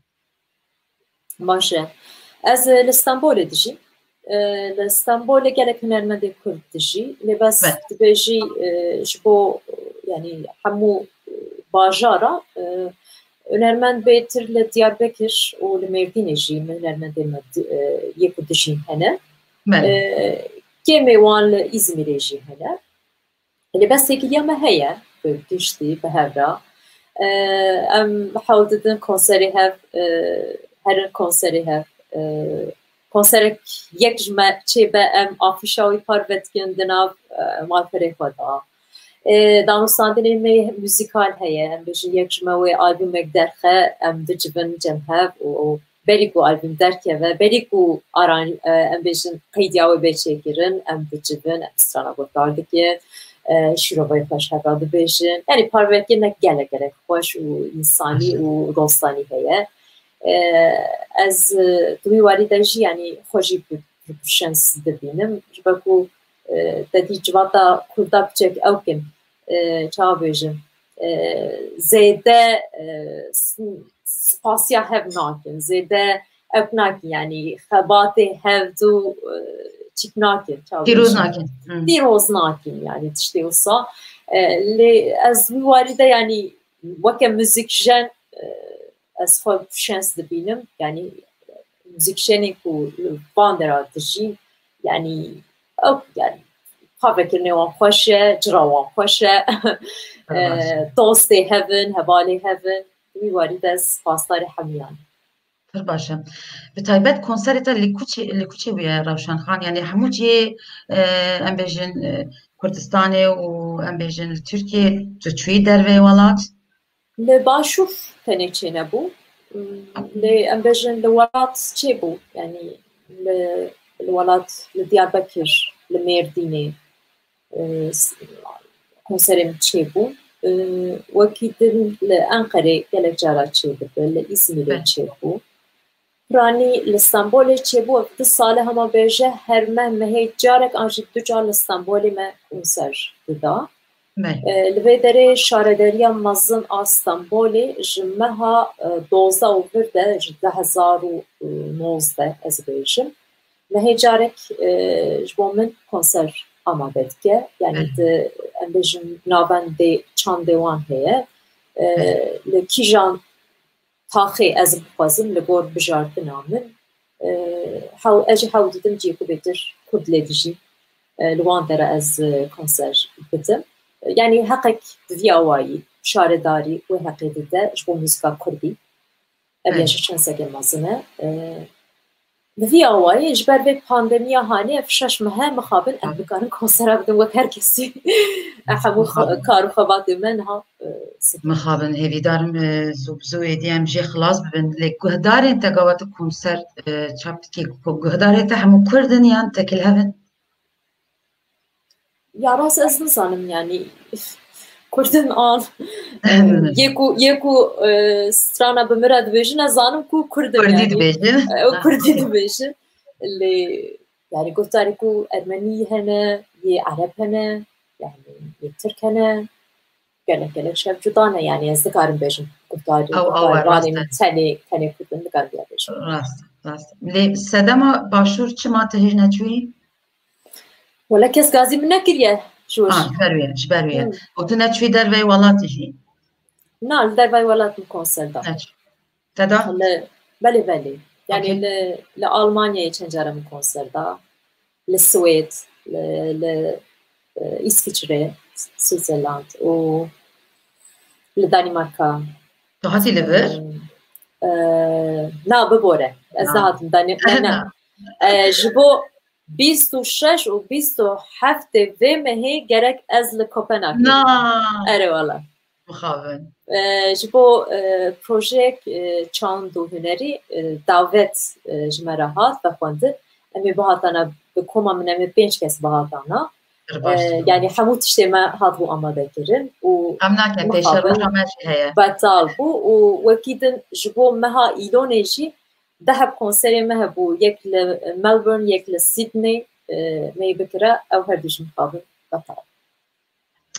Baş e. Ez, e, li Stenbolê dijîm. E, li Stenbolê gelek hunermendê Kurd dijî. Lê bes Be. dibêjî, e, ji bo, e, yanî hemû, e, bajara, e, hunermend bêtir li Diyarbekir û li Mêrdînê jî min hunermendê me di-, e, yê ku dijîn hene. Belê. E, kêmê wan li Îzmîrê jî hene. Lê bes têkiliya me heye, bi giştî, bi hev re. E, em hewl didin konserê hev, e, herin konserê hev. E, konserek yek ji me çêbe, em afîşa wî parve dikin di nav, e, malperê xwe de. E, danûstandinê me muzîkal heye, em bêjin yek ji me wê albûmek derxe, em dicivin cem hev û, û berî ku albûm derkeve, berî ku aran-, e, em bêjin qeydiya wê bê çêkirin, em dicivin, em strana guhdar dikin, e, şîrovayê xwe ji hev re dibêjin. Yanî parvekinek gelek gelek xweş û însanî Baş e. û dostanî heye. E, ez, e, di wî warî de jî, yanî xwe jî bi, bi şens dibînim. Ji ber ku, e, te dî civata Kurda piçek ew kin, e, çawa bêjim, e, zêde, e, s-, spasiya hev nakin, zêde ew nakin, yanî xebatê hevdu, e, çîk nakin, çawa Pîroz bêjim. nakin. Hı. Pîroz nakin, yanî tiştê wisa. E, lê ez wî warî de, yanî weke muzîkjen, e, ez xwe şens dibînim, yanî muzîkjenên ku li van dera dijîn, yanî ew, yanî parvekirinê wan xweş e, cira wan xweş e, Pir baş e. e, dostê hev in, hevalê hev in, wî warî de ez spasdarê hemûyan. Pir baş e. Bi taybet konserê te li kuçê, li kuçê bûye Rewşen Xan? Yanî hemû cihê, e, em bêjin, e, Kurdistanê û em bêjin li Tirkiyê, tu çûyî derveyê welat? Li Başûr tenê çênebû. Hmm, lê em bêjin li welat çêbû. Yanî li, li welat, li Diyarbekir, li Mêrdînê, e, s-, konserê min çêbû. E, wekî din li Enqerê gelek cara çêdibe, li Îzmîrê Be. çêbû. Piranî li Stenbolê çêbû, ev du sal e hema bêje her meh, mehê carek an jî du car li Stenbolê me konser dida. Me. E, li vê derê şaredariya mezin a Stenbolê ji meha, e, dozdeh û vir de, ji du hezar û nozdeh ez bêjim, mehê carek, e, ji bo min konser amade dike. Yanî Me. di, em bêjin navendê çandê wan heye. E, Me. li kîjan taxê ez bixwazim li gor bijardina min, e, hew-, ez jî hewl didim cihê ku bêtir Kurd lê dijî, e, li wan dera ez, e, konser bidim. Yanî heqek bi vî awayî şaredarî wê heqê dide ji bo muzîka Kurdî. Ev Evet. yaşa çend seke mezin e. E, Bi vî awayî, ji ber vê pandemiya hanê ev şeş meh e mixabin em Hı. dikarin konsera bidin wek her kesî. E, hemû xwe-, Mixabin. kar û xebatê me niha, e, sikin. Mixabin, hêvîdarim, e, zû bi zû êdî em jê xilas bibin. Lê guhdarên te gava tu konser, e, çap dikî, ku guhdarên te hemû Kurd in yan tekil hev in? Ya rast ez nizanim, yanî Kurd in an, e, yê ku, yê ku, e, strana bi min re dibêjin, ez zanim ku Kurd in, Kurdî yanî, dibêjin. e, Ha. Kurdî dibêjin. Lê, yanî, guhdarê ku Ermenî hene, yê Ereb hene, yanî, yê Tirk hene, gelek, gelek şev cuda ne, yanî, ez dikarim bêjim guhdarê, Ew, ew, guhdarvanê rast min e. tenê, tenê Kurd in, dikarim vêya bêjim. Rast e. Rast. Lê sedema başûr çima tu hêj neçûyî? Wele kes gazî min nekiriye ji wir. Ah, ji ber wê, ji ber wê. Hmm. Û tu neçûyî derveyê welatî jî? Na, li dervayê welat min konser da. Neçû. Te da? Li, belê, belê. Yani Okey. li, li Almanyayê çend cara min konser da. Li Swêd, li, li, e, Îsviçre, Switzerland û li Danimarka. Tu hatî li vir? E, e, na, bibore. Ez Na. nehatim Dani-, ne, ne. Na. E, ji bo bîst û şeş û bîst û heftê vê mehê gerek ez li Kopenhagê Na. bibim. Erê wala. Mixabin. E, ji bo, e, projeyek, e, çand û hunerî, e, davet, e, ji me re hat vexwendin. Em ê bihatana bi koma min, em ê pênc kes bihatana. Pir baş E, dibû. yani hemû tiştê me hatibû amade kirin û Em nake, mixabin pêşeroja me jî heye. betal bû û wekî din ji bo meha Îlonê jî deh heb konserê me hebû, yek li Melbourne, yek li Sydney, e, me yê bikira, ew her du jî mixabin betal.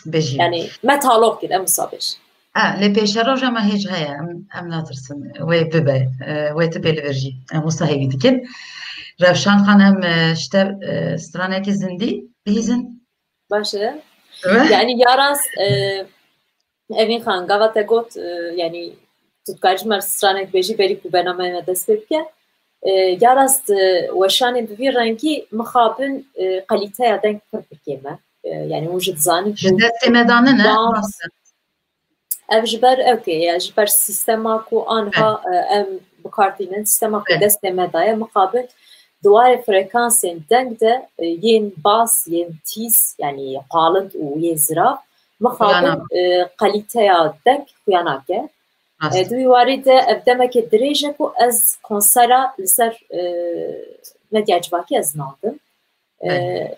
Bijî. Yani me taloq kir, em wisa bêjin. E, lê pêşeroja me hêj heye, em, em natirsin. Wê bibe, e, wê tu pê li vir jî. Em wisa hêvî dikin. Rewşan Xan, em, e, ji te, e, stranekî zindî bihîzin. Baş e. Evet. Yani ya rast, e, Evîn Xan, gava te got, e, yani tu dikarî ji me stranek bêjî berî ku bernameya me dest pê bike. E, ya rast, e, weşanê bi vî rengî mixabin, e, kalîteya deng pir bi kêm e. E, yani hûn jî dizanin Ji ku destê me danine, dans, rast e. Ev ji ber ew ke ye, ji ber sîstema ku anha, Evet. e, em bi kar tînin, sîstema ku Evet. destê me daye, mixabin di warê frekansên deng de, e, yên bas, yên tîz, yani qalind û yên zirav, mixabin, Xuyana. e, kalîteya deng xuya nake. Rast. E, di wî warî de ev demeke dirêj e ku ez konsera li ser, e, medya civakî ez nadim. E, Belê.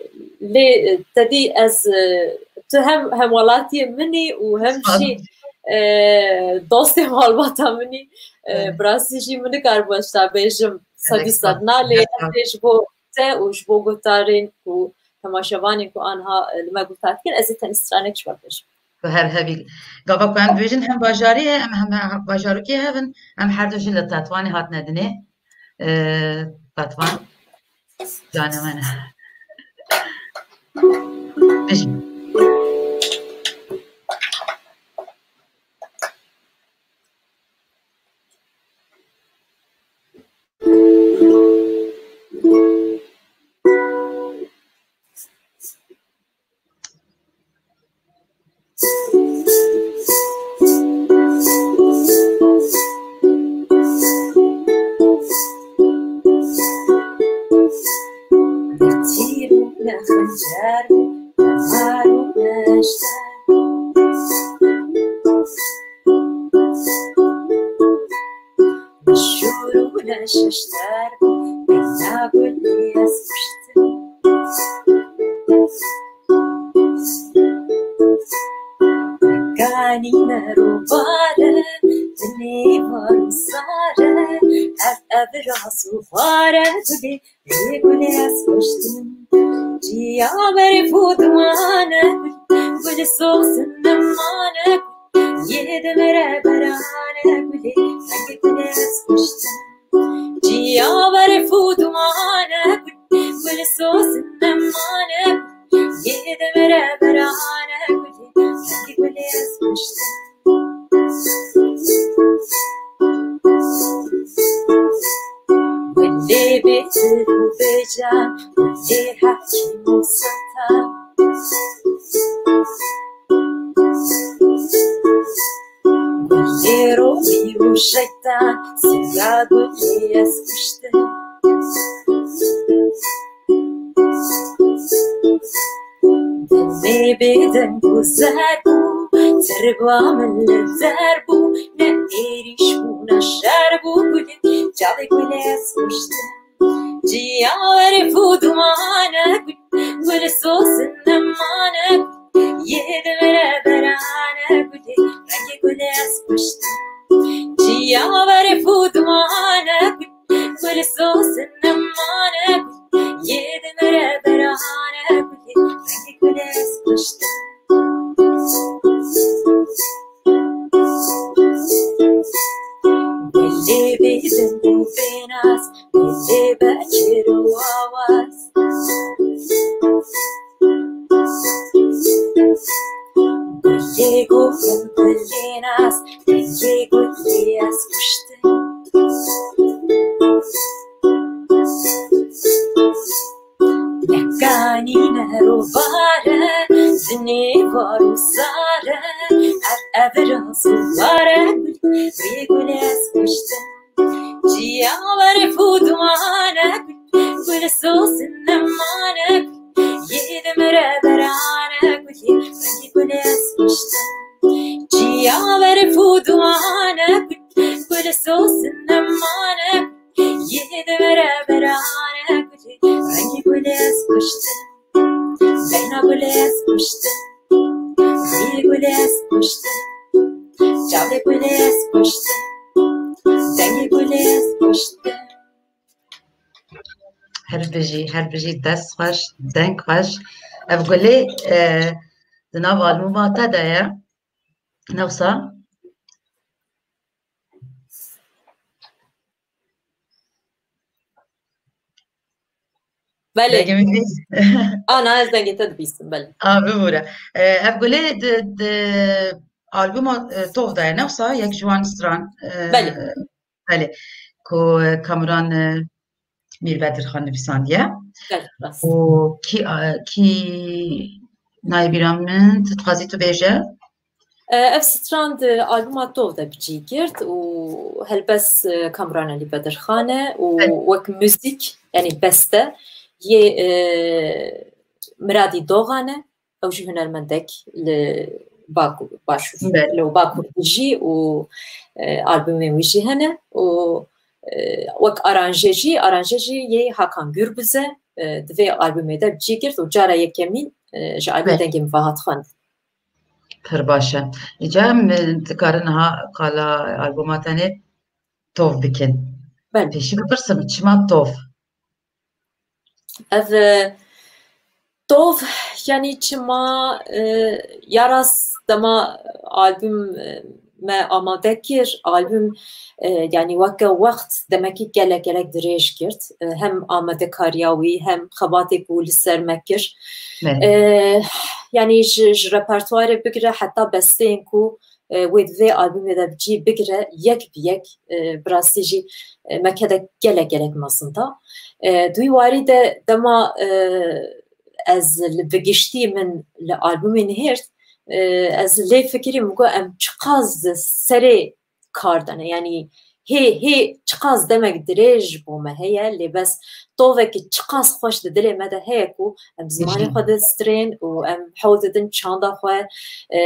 lê, e, te dî ez, e, tu hem hemwelatiyê min î û hem Sağ ol. jî, e, dostê malbata min î. E, Evet. bi rastî jî min nikaribû ez te bêjim sedî Gelek sed sağ ol. na, lê Gelek sağ ol. ez ê ji bo te û ji bo guhdarên ku temaşevanên ku anha, e, li me guhdar dikin, ez ê tenê stranek ji we bêjim. Bi hev hevî. Gava ku em dibêjin hem bajarî ye, em hem, hem bajarokê hev in, em her du jî li Tetwanê hatine dinê. Ee, Tetwan, canê min. Bijî. Ne tîr û ne xencer bû, ne mar û ne eşter. Ne şûr û ne şişter bû, bêhna gulî ez kuştim. Ganî ne rûbare, dinê var û sare, ev, ev ras û xware gulê, ê gulê ez kuştim. Ciya berf û dumane gul, gul soxsin nemane gul, yê demere berane gulê, rengê gulê ez kuştim. Ciya berf û dumane gul, gul soxsin nemane gul, yê demere berane gulê, rengê gulê ez kuştim. Gulê bêtir û bêcan, gulê hekîm û sultan. Gulê rohî û şeytan, siya gulê ez kuştim. Dilê bêdeng û zer bû, tirba min li der bû, ne êrîş bû, ne şer bû gulê, çavê gulê ez kuştim. Ciya berf û dumane gul, gul soxsin nemane gul, yê demere berane gulê, rengê gulê ez kuştim. Ciya berf û dumane gul, gul soxsin nemane gul, yê demere berane gulê, rengê gulê ez kuştim. Gulê bêdeng û bênaz, Lê bekir û awaz. Gulê gotin gulê nas, dengê gulê ez kuştim. Nekanîne rovare, dinê var û sare, ev ev raz û ware gul, rê gulê ez kuştim. Çiya berf û duman e gul, gul soz nemane gul, yê dimire berane gul, rengê gulê ez kuştim. Çiya berf û duman e gul, gul soz nemane gul, yê dimire berane gul, rengê gulê ez kuştim. Beyna gulê ez kuştim. Rî gulê ez kuştim. Çavê gulê ez kuştim. Dengê gulê ez kuştim. Her bijî, her bijî, dest xweş, deng xweş. Ev gulê, e, di nav albûma te de ye. Ne wisa? Belê. Dengê min bîst. Ana, ez dengê te dibîstim, belê. A, bibûre. E, ev gulê di, di albûma, e, Tov de ye, ne wisa? Yek ji wan stran, e, Belê. Belê. Ku, e, Kamuran, e, Mîr Bedirxan nivîsandiye. Belê, rast. Û kî, e, kî nayê bîra min, tu dixwazî tu bêje? E, ev stran di albûma Tov de bi cî girt û helbest, e, Kamran Elî Bedirxan e û Evet. wek muzîk, yanî beste, yê, e, Miradî Dogan e. Ew jî hunermendek li Baku-, Başûr, Evet. li Bakur dijî û, e, albûmên wî jî hene û, e, wek aranjê jî, aranjê jî yê Hakan Gürbüz e, e, di vê albûmê de bi cî girt û cara yekemîn, e, ji albûmê Evet. dengê min ve hat xwendin. Pir baş e. Îca em, e, dikarin niha qala albûma tenê Tov bikin. Belê. Pêşî bipirsim, çima Tov? Ev, e, Tov, yanî çima, e, ya rast dema albûm, e, me amade kir, albûm, e, yanî weke wext demekî gelek, gelek dirêj girt. E, hem amadekariya wî, hem xebatê ku li ser me kir. Evet. E, yanî ji, ji repertuarê bigire heta besteyên ku, e, wê di vê albûmê de bi cî bigire, yek bi yek, e, bi rastî jî, e, me kedek gelek, gelek mezin da. E, di wî warî de dema, e, ez li bi giştî min li albûmê nihêrt, e, ez lê fikirî min got, em çiqas di serê kar de ne. Yanî hê, hê çiqas demek dirêj bo me heye, lê bes tovekî çiqas xweş di dilê me de heye ku em zimanê Hı hı. xwe distrên û em hewl didin çanda xwe, e,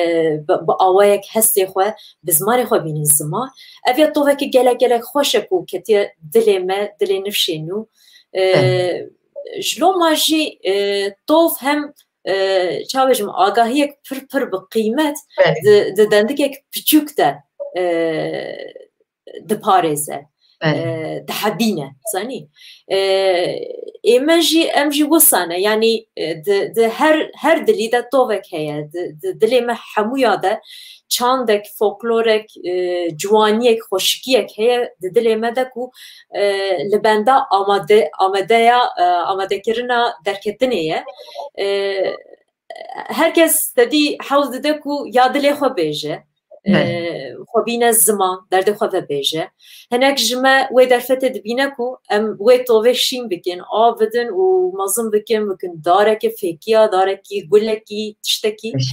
bi, bi awayek hestê xwe bi zimanê xwe bînin ziman. Ev ya tovekî gelek, gelek xweş e ku ketiye dilê me, dilê nifşê nû. E, Evet. ji loma jî, e, tov hem, e, çawa bêjim, agahiyek pir, pir bi qîmet Evet. di, di dendikek piçûk de, e, diparêze, Belê. e, dihebîne, zanî. E, ê me jî, em jî wisa ne, yanî, e, di, di her, her dilî de tovek heye, di, di dilê me hemûya de çandek, folklorek, e, ciwaniyek, xweşikiyek heye di dilê me de ku, e, li benda amade-, amadeya, e, amadekirina derketinê ye. E, her kes te dî hewl dide ku ya dilê xwe bêje, Belê. e, xwe bîne ziman, derdê xwe vebêje. Hinek ji me wê derfetê dibîne ku em wê tovê şîn bikin, av bidin û mezin bikin, bikin darekê fêkiya, darekî, gulekî, tiştekî. Beş.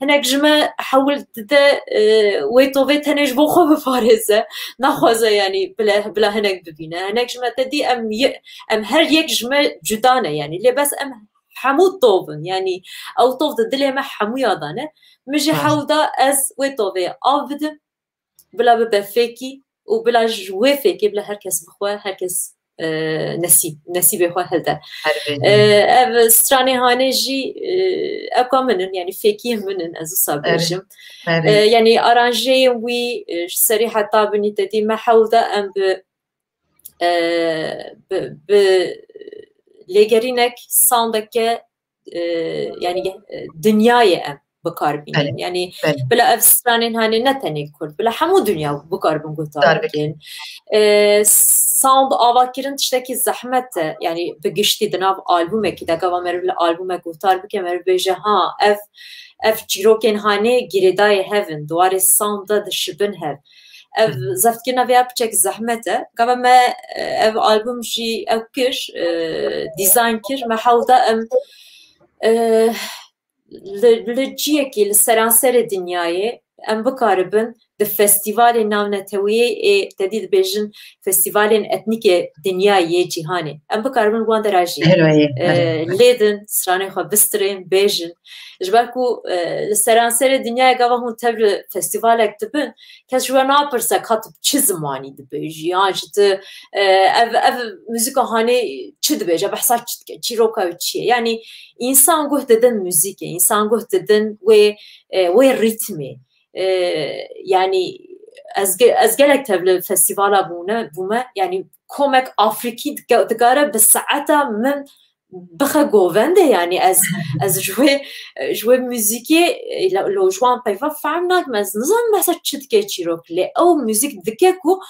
Hinek ji me hewl dide, e, wê tovê tenê ji bo xwe biparêze. Naxwaze, yanî, bila, bila hinek bibîne. Hinek ji me te dî em ye-, em her yek ji me cuda ne, yanî. Lê bes em hemû tov in. Yanî ew tov di dilê me hemûya de ne. Min jî Rast. hewl da ez wê tovê av bidim, bila bibe fêkî û bila ji wê fêkê bila her kes bixwe, her kes, e, nesîb, nesîbê xwe hilde. Her bê. E, ev stranê hanê jî, e, ewka min in, yanî fêkiyên min in, ez wisa Erê. bêjim. Erê. E, yanî aranjeyên wî, e, ji serî heta binî te dî me hewl da em bi e, bi, bi lêgerînek soundeke, e, yanî, e, dinyayê em bi kar bînin. Belê, Yanî belê. bila ev stranên hanê ne tenê Kurd, bila hemû dinya bi kar bin guhdar Guhdar bikin. bikin. E, s-, sound avakirin tiştekî zehmet e. Yani bi giştî di nav albûmekî de, gava meriv li albûmek guhdar bike, meriv bêje, ha, ev, ev çîrokên hanê girêdayê hev in, di warê sound de dişibin hev. Ev zeftkirina vê ya piçek zehmet e. Gava me, e, ev albûm jî ew kir, e, dîzayn kir, me hewda em, e, li, li ciyekî li seranserê dinyayê em bikaribin di festîvalên navneteweyê ê, te dî dibêjin festîvalên etnîkê dinyayê yê cîhanê, em bikaribin wan de re jî, Herayê, e, herayê. Lêdin, stranê xwe bistirên, bêjin. Ji ber ku, e, li seranserê dinyayê gava hûn tev li festîvalek dibin, kes ji we napirse ka tu bi çi zimanî dibêjî, yan ji tu, e, ev, ev muzîka hanê çi dibêje, behsa çi dike, çîroka wî çi ye? Yanî însan guh didin muzîkê, însan guh didin wê, e, wê rîtmê. E, yanî ez ge-, ez gelek tev li festîvala bûne, bûme, yanî komek Afrîkî dike-, dikare bi saeta min bixe govendê, yanî ez, ez ji wê, ji wê muzîkê, e, lo, lo ji wan peyva fehm nakim, ez nizanim behsa çi dike çîrok, lê ew muzîk dike ku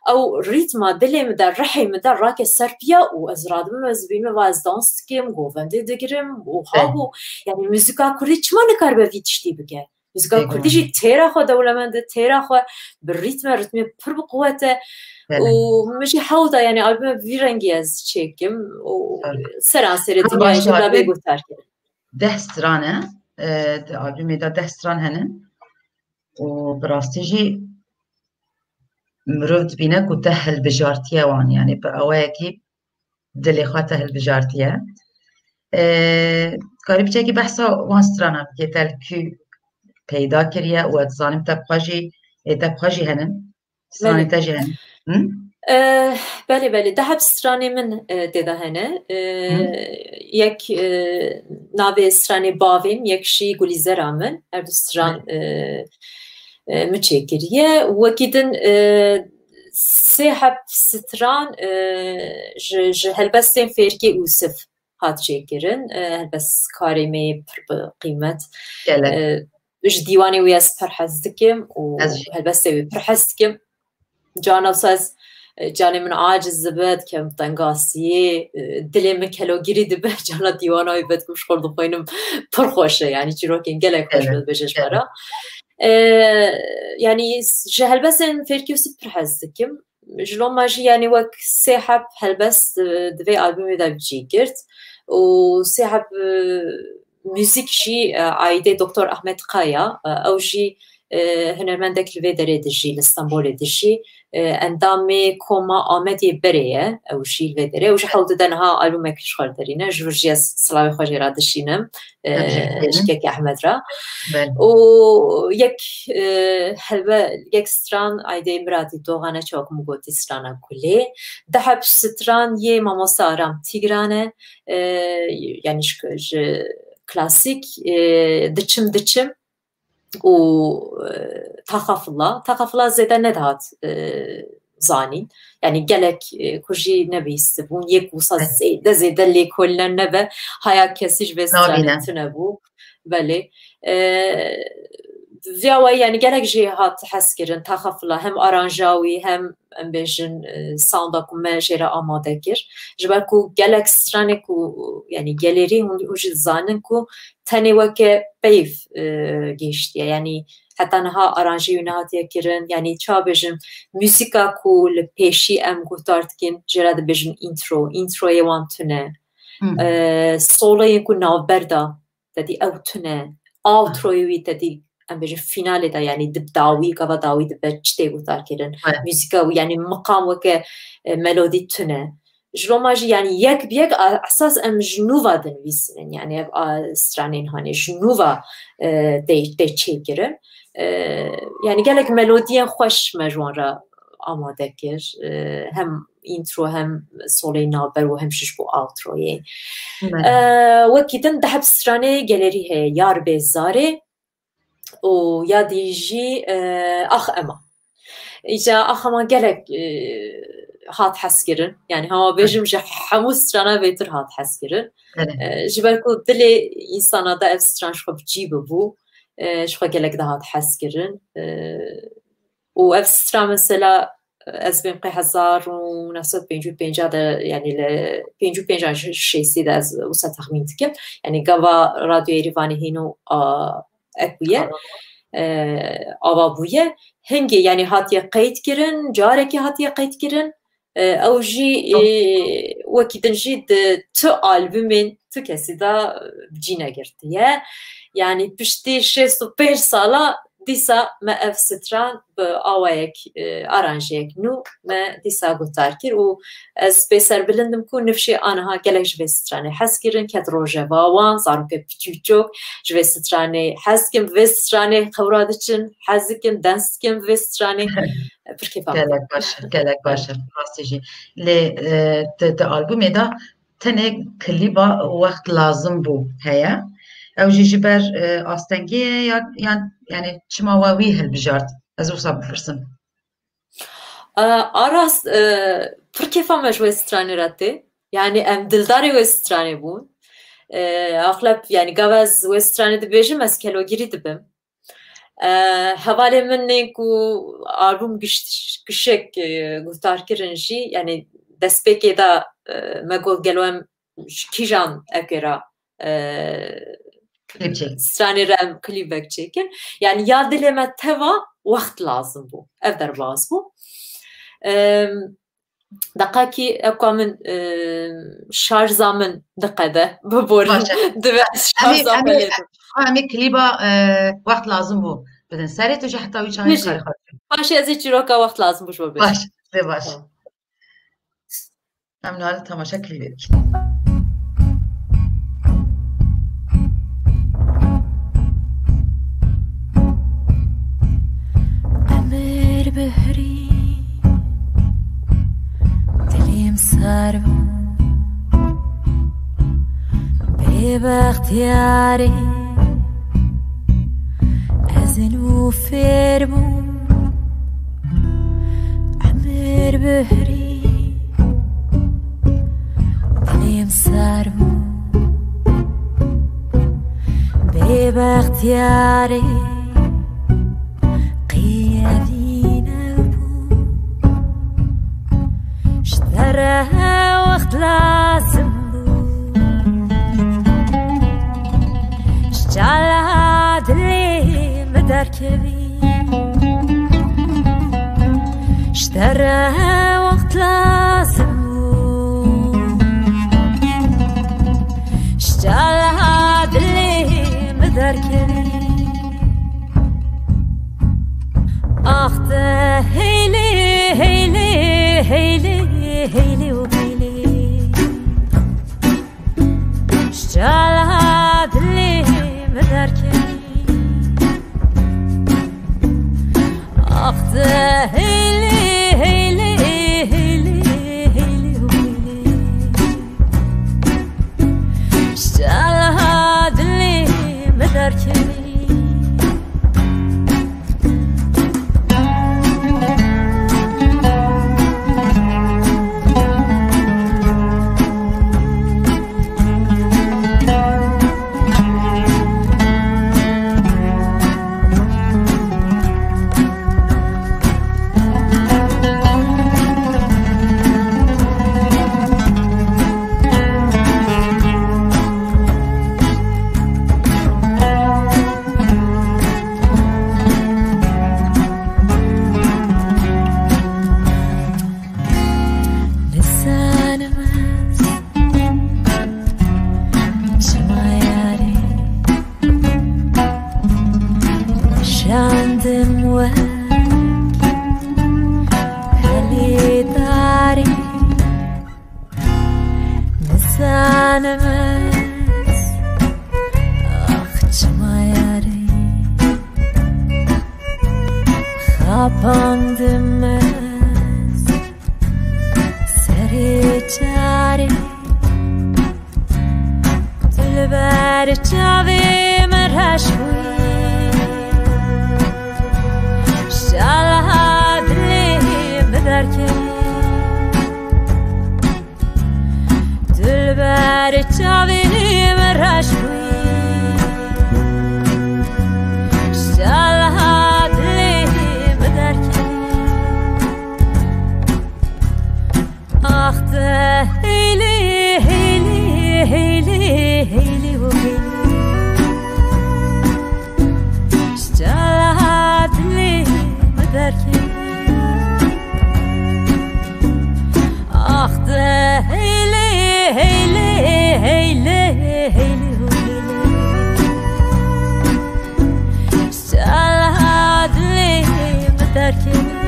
ew rîtma dilê min de, rihê min de rake ser piya û ez radibim, ez dibînim, va ez dans dikim, govendê digirim û ha Belê. Bo, yanî muzîka kurdî çima nikaribe vî tiştî bike? Muzîka Belê. Kurdî jî têra xwe dewlemend e, têra xwe bi rîtme, rîtmê pir bi quwet e. Belê. Û min jî hewda, yanî albûme bi vî rengî ez çêkim û Belê. Seranserê Ha, dinyayê baş jî da bê albûm guhdarkirin. Deh stran e, e, di albûmê de deh stran hene û bi rastî jî mirov dibîne ku te hilbijartiye wan, yanî bi awayekî dilê xwe te hilbijartiye. E, karî piçekî behsa wan strana bikê, te li kû peyda kiriye û ez dizanim te bi xwe jî, ê te bi xwe jî henin. Stranê Belê. Te jî henin. Hı? E, belê, belê. Deh heb stranê min, e, tê de hene. E, Hı. Yek, e, navê stranê Bavê min, yek jî Gulîzera min. Her du stran, Hı. E, e, min çêkiriye. Wekî din, e, sê heb stran, e, ji, ji helbestên Fêrkê Ûsif hat çêkirin. E, helbestkarê me yê pir bi qîmet. Gelek. E, ji dîwanê wî ez pir hez dikim û Ez jî. Helbestê wî pir hez dikim. Cana wisa ez, e, canê min aciz dibe, dikem tengasiyê, e, dilê min kelogirî dibe, cana dîwana wî vedikim ji xwe dixwînim. Pir xweş e, yanî çîrokên gelek xweş Evet, dibêje ji me evet. Re. E, yanî ji helbestên Fêrkê Ûsif pir hez dikim. Ji loma jî, yanî wek sê heb helbest, e, di vê albûmê de bi cî girt û sê heb, e, muzîk jî, e, aîdê Doktor Ahmet Kaya, e, ew jî, e, hunermendek li vê derê dijî, li Stenbolê dijî, e, endamê Koma Amedê Berê ye, ew jî li vê derê. Ew jî hewdide niha albûmek ji xwe derîne, ji vir jî ez silavê xwe jê re dişînim, e, Teşekkür ederim. Ji kekê Ehmed re. Ben. Û yek, e, helbe-, yek stran aîdê Miratî Dogan e, çawa ku min gotî strana Gulê. Deh heb stran yê mamosta Aram Tîgran e, e, yanî ji, ji klasîk, e, Diçim Diçim û, e, Taxa Fila. Taxa Fila zêde nedihat, e, zanîn. Yanî gelek, e, ku jî nebihîstibûn. Yek wisa Evet. zêde, zêde lêkolîne nebe. Haya kesî ji vê stranê Nabîne. Tune bû. Belê. E, vê awayî, yanî gelek jê hat hezkirin. Taxa Fila hem aranja wî hem, em bêjin, e, sounda ku me jê re amade kir. Ji ber ku gelek stranê ku, yanî gelêrî hûn, hûn jî dizanin ku tenê weke peyv, e, gihiştiye. Yanî heta niha aranjê wî nehatiye kirin. Yanî çawa bêjim, muzîka ku li pêşî em guhdar dikin, jê re dibêjin intro. Introyê wan tune. Hı. E, soloyên ku navber de, te dî ew tune. Outroyê wî te dî, em bêjin, fînalê de, yanî di dawî, gava dawî dibe, çi tê guhdar kirin. Evet. Muzîka wî, yanî miqam weke, e, melodî tune. Ji loma jî, yanî yek bi yek a-, esas em ji nû ve dinivîsînin. Yanî ev a stranên hanê ji nû ve, e, tê, tê çêkirin. E, yanî gelek melodiyên xweş me ji wan re amade kir. E, hem intro hem solê navber û hem jî ji bo outroyê. Evet. E, wekî din deh stranê gelêrî heye, Yar Bê Zarê. Û ya dî jî, e, Ax Ema. Îca Ax Ema gelek, e, hat hezkirin. Yanî hema bêjim ji hemû strana bêtir hat hezkirin. Evet. E, ji ber ku dilê însana de ev stran ji xwe bi cî bibû, e, ji xwe gelek dihat hezkirin. E, û ev stran mesela, ez bên qey hezar û neh sed pêncî û pênc de, yanî li pêncî û pênc an şêstî de ez wisa texmîn dikim. Yanî gava Radyo Êrîvanê hîno, a, ekbûye, e, ava bûye. Hingê, yanî hatiye qeyd kirin, carekê hatiye qeyd kirin. E, ew jî, e, wekî din jî di tu albumên tu kesî de, e, bi cî negirtiye. Yanî piştî şêst û pênc sala dîsa me ev stran bi awayek, e, aranjeyek nû me dîsa guhdar kir û ez pê serbilind im ku nifşê aniha gelek ji vê stranê hez kirin, ket rojeva wan, zarokê piçûçok ji vê stranê hez dikin, bi vê stranê xewra diçin, hez dikin, dans dikin bi vê stranê. Pir kêfa min. Gelek baş e, gelek baş e, rastî jî. Lê, e, di, di albûmê de tenê klîba Wext Lazim Bû heye. Ew jî ji ber, e, astengiyê ye ya, yan, yanî çima we wî hilbijart? Ez wisa bipirsim. E, a rast, e, pir kêfa me ji wê stranê re tê. Yanî em dildarê wê stranê bûn. E, axlep, yanî gava ez wê stranê dibêjim, ez kelogirî dibim. E, hevalê min ên ku albûm giş-, gişek, e, guhdar kirin jî, yanî destpêkê de, e, me got gelo em ji kîjan ewkê re, e, Klîp çêkin. Stranê re em klîbek çêkin. Yanî ya dilê me teva wext lazim bû. Ev derbas bû. E, Deqakî ewka min, e, şarja min diqede, biborin. Baş e. Divê ez Em ê, şarja em ê, xwe lê bim. Em ê klîba, e, Wext Lazim Bû bidin serê, tu jî heta wî çaxê Bijî. karê xwe bikin. Paşê ez ê çîroka Wext Lazim Bû ji we bêjim. Baş, lê baş. Tamam. Em niha li temaşa klîbê dikin. Emir bihrî dilêm sar bû, bêbextiyarî ez nû fêr bûm. Emir bihrî dilêm sar bû, bêbextiyarî qiyevîne bû. Ji te re wext lazim bû, ji çala dilê min derkevî. Ji te re wext lazim bû, ji çala dilê min derkevî. Ax te heylê, heylê, heylê, heylê û heylê. Ji çala dilê min derkevî. Ax te heylê, heylê, heylê, heylê û heylê. Ji çala dilê min derkevî. Nizanim ez çima yarê şandim wek helê darê. Nizanim ez, ax çima yarê xapandim ez serê çarê. Dilber çavê min reş bûyî, ji çala dilê min derkevî. Dilber çavê min reş bûyî, ji çala dilê min derkevî. Heyli hûlî. Sala dilê min derkeve.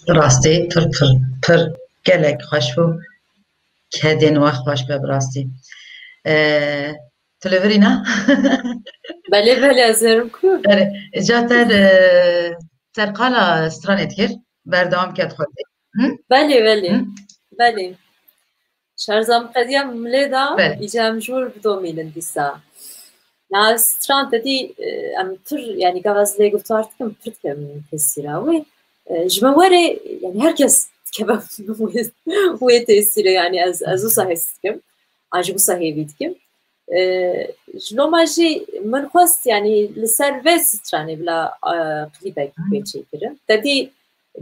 Rastî pir, pir, pir gelek xweş bû. Kedên we xweş be bi rastî. Ee, tu li vir î na? Belê, belê, ez herim ku. Erê, ca te, e, serqala stranê dikir, berdewam ket xwedê. Hı? Belê, belê. Hı? Belê. Şerza min qediya min lê da, Belê. Îca em jor bidomînin dîsa. Na stran te dî, e, em pir, yanî gava ez lê guftwar dikim, pir dike min tesîra wê. E, ji me were, yanî her kes dikeve wê, wê tesîre, yanî ez, ez wisa hês dikim. An jî wisa hêvî dikim. E, ji loma jî min xwest, yanî li ser vê stranê bila, e, klîbek pê çêkirin. Te dî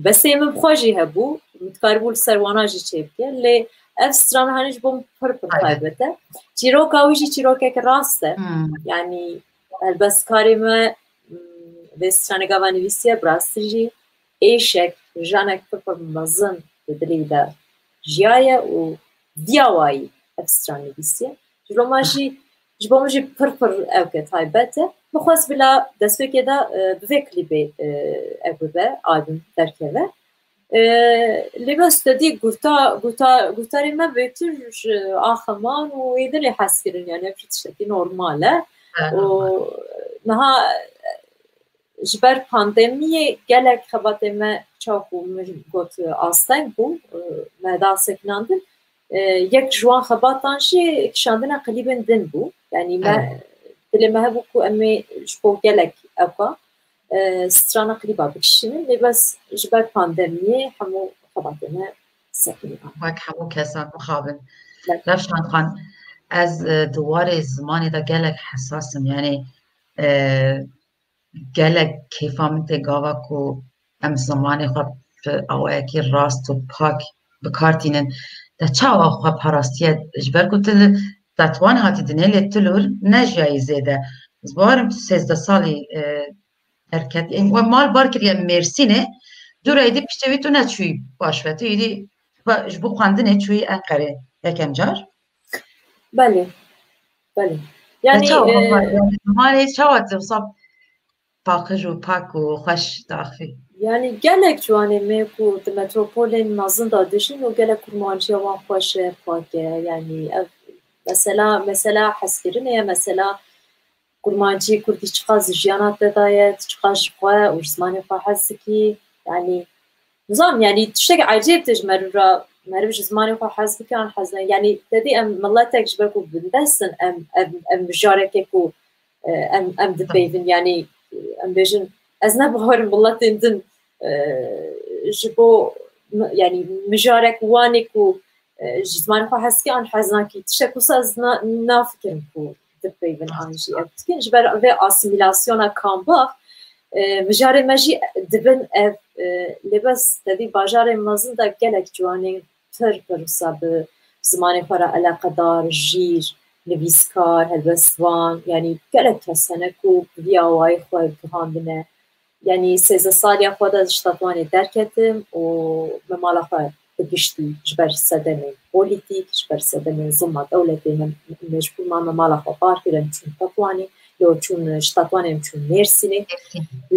Bestê min bi xwe jî hebû, min dikaribû li ser wana jî çêbike, lê ev strana henî ji bo min pir pir Aynen. taybet e. Çîroka wî jî çîrokek rast e. Hmm. Yanî helbestkarê me, mm, vê stranê gava nivîsiye, bi rastî jî êşek, hijanek pir pir mezin di dilê de jiyaye û viya wayî ev stran nivîsiye. Ji bo me jî, ji bo min jî pir pir ewke taybet e. Min xwest bila destpêkê de, e, bi vê klîbê, e, ew bibe, album derkeve. E, lê bes te dî guhta-, guhta-, guhtarê me bêtir ji aximan û êdinê hez kirin, yani ev jî tiştekî normal e. Evet, Û normal. niha, e, ji ber pandemiyê gelek xebatê me, çawa ku min got, asteng bû, e, me da sekinandin. E, yek ji wan xebatan jî kişandina klîbên din bû. Yanî me, Evet. dilê me hebû ku em ê ji bo gelek ewka, e, strana klîba bikişînin. Lê bes ji ber pandemiyê hemû xebatê me sekinî. Wek hemû kesan mixabin. Evet. Revşan Xan, ez, e, di warê zimanê de gelek hesas im. Yanî, e, gelek kêfa min tê gava ku em zimanê xwe bi awayekî rast û pak bi kar tînin. Te çawa xwe parastiye, ji ber ku tu li Tetwan hatî dinê, lê tu li wir nejiyayî zêde. Ez bawerim tu sêzdeh salî, e, derketî. Em, we mal bar kiriye Mêrsînê, dû re êdî piştê wî tu neçûyî paşve. Tu êdî ji bo xwendinê çûyî Enqerê yekem car. Belê. Belê. Te Yani, çawa e, xwe, yani, zimanê çawa tu wisa paqij û pak û xweş diaxivî? Yani, gelek ciwanê me ku di metropolên mezin de dijîn û gelek kurmanciya wan xweş e, pak e. Yani, ev mesela, mesela hezkirinê ye, mesela kurmancî kurdî çiqas jiyana te daye, tu çiqas ji xwe û ji zimanê xwe hez dikî. Yani, nizam, yani, tiştek ecêb tê ji meriv re, meriv ji zimanê xwe hez bike an hez ne. Yani, te dî em miletek ji ber ku bindest in, em, em, em mijareke ku, e, em, em dipeyvin. Yani, em bêjin, ez ne bawerim miletên din, e, ji bo mi-, yani, mijarek wanê ku, e, ji zimanê xwe hez dike an hez nakî. Tiştek wisa ez na-, nafikirim ku dipeyvin an jî ev dikin. Ji ber vê asîmîlasyona kambah, e, mijarê me jî dibin ev, e, lê bes te dî bajarên mezin de gelek ciwanên pir pir wisa bi zimanê xwe re eleqedar, jîr, nivîskar, helbestvan, yanî gelek kes hene ku bi vî awayî xwe gihandine. Yanî sêzdeh saliya xwe de ji Tetwanê derketim û me mala xwe bi giştî ji ber sedemên polîtîk, ji ber sedemên zilma dewletê me mecbûr mame mala xwe bar kirin çûn Tetwanê. Lê çûn ji Tetwanê em çûn Mêrsînê.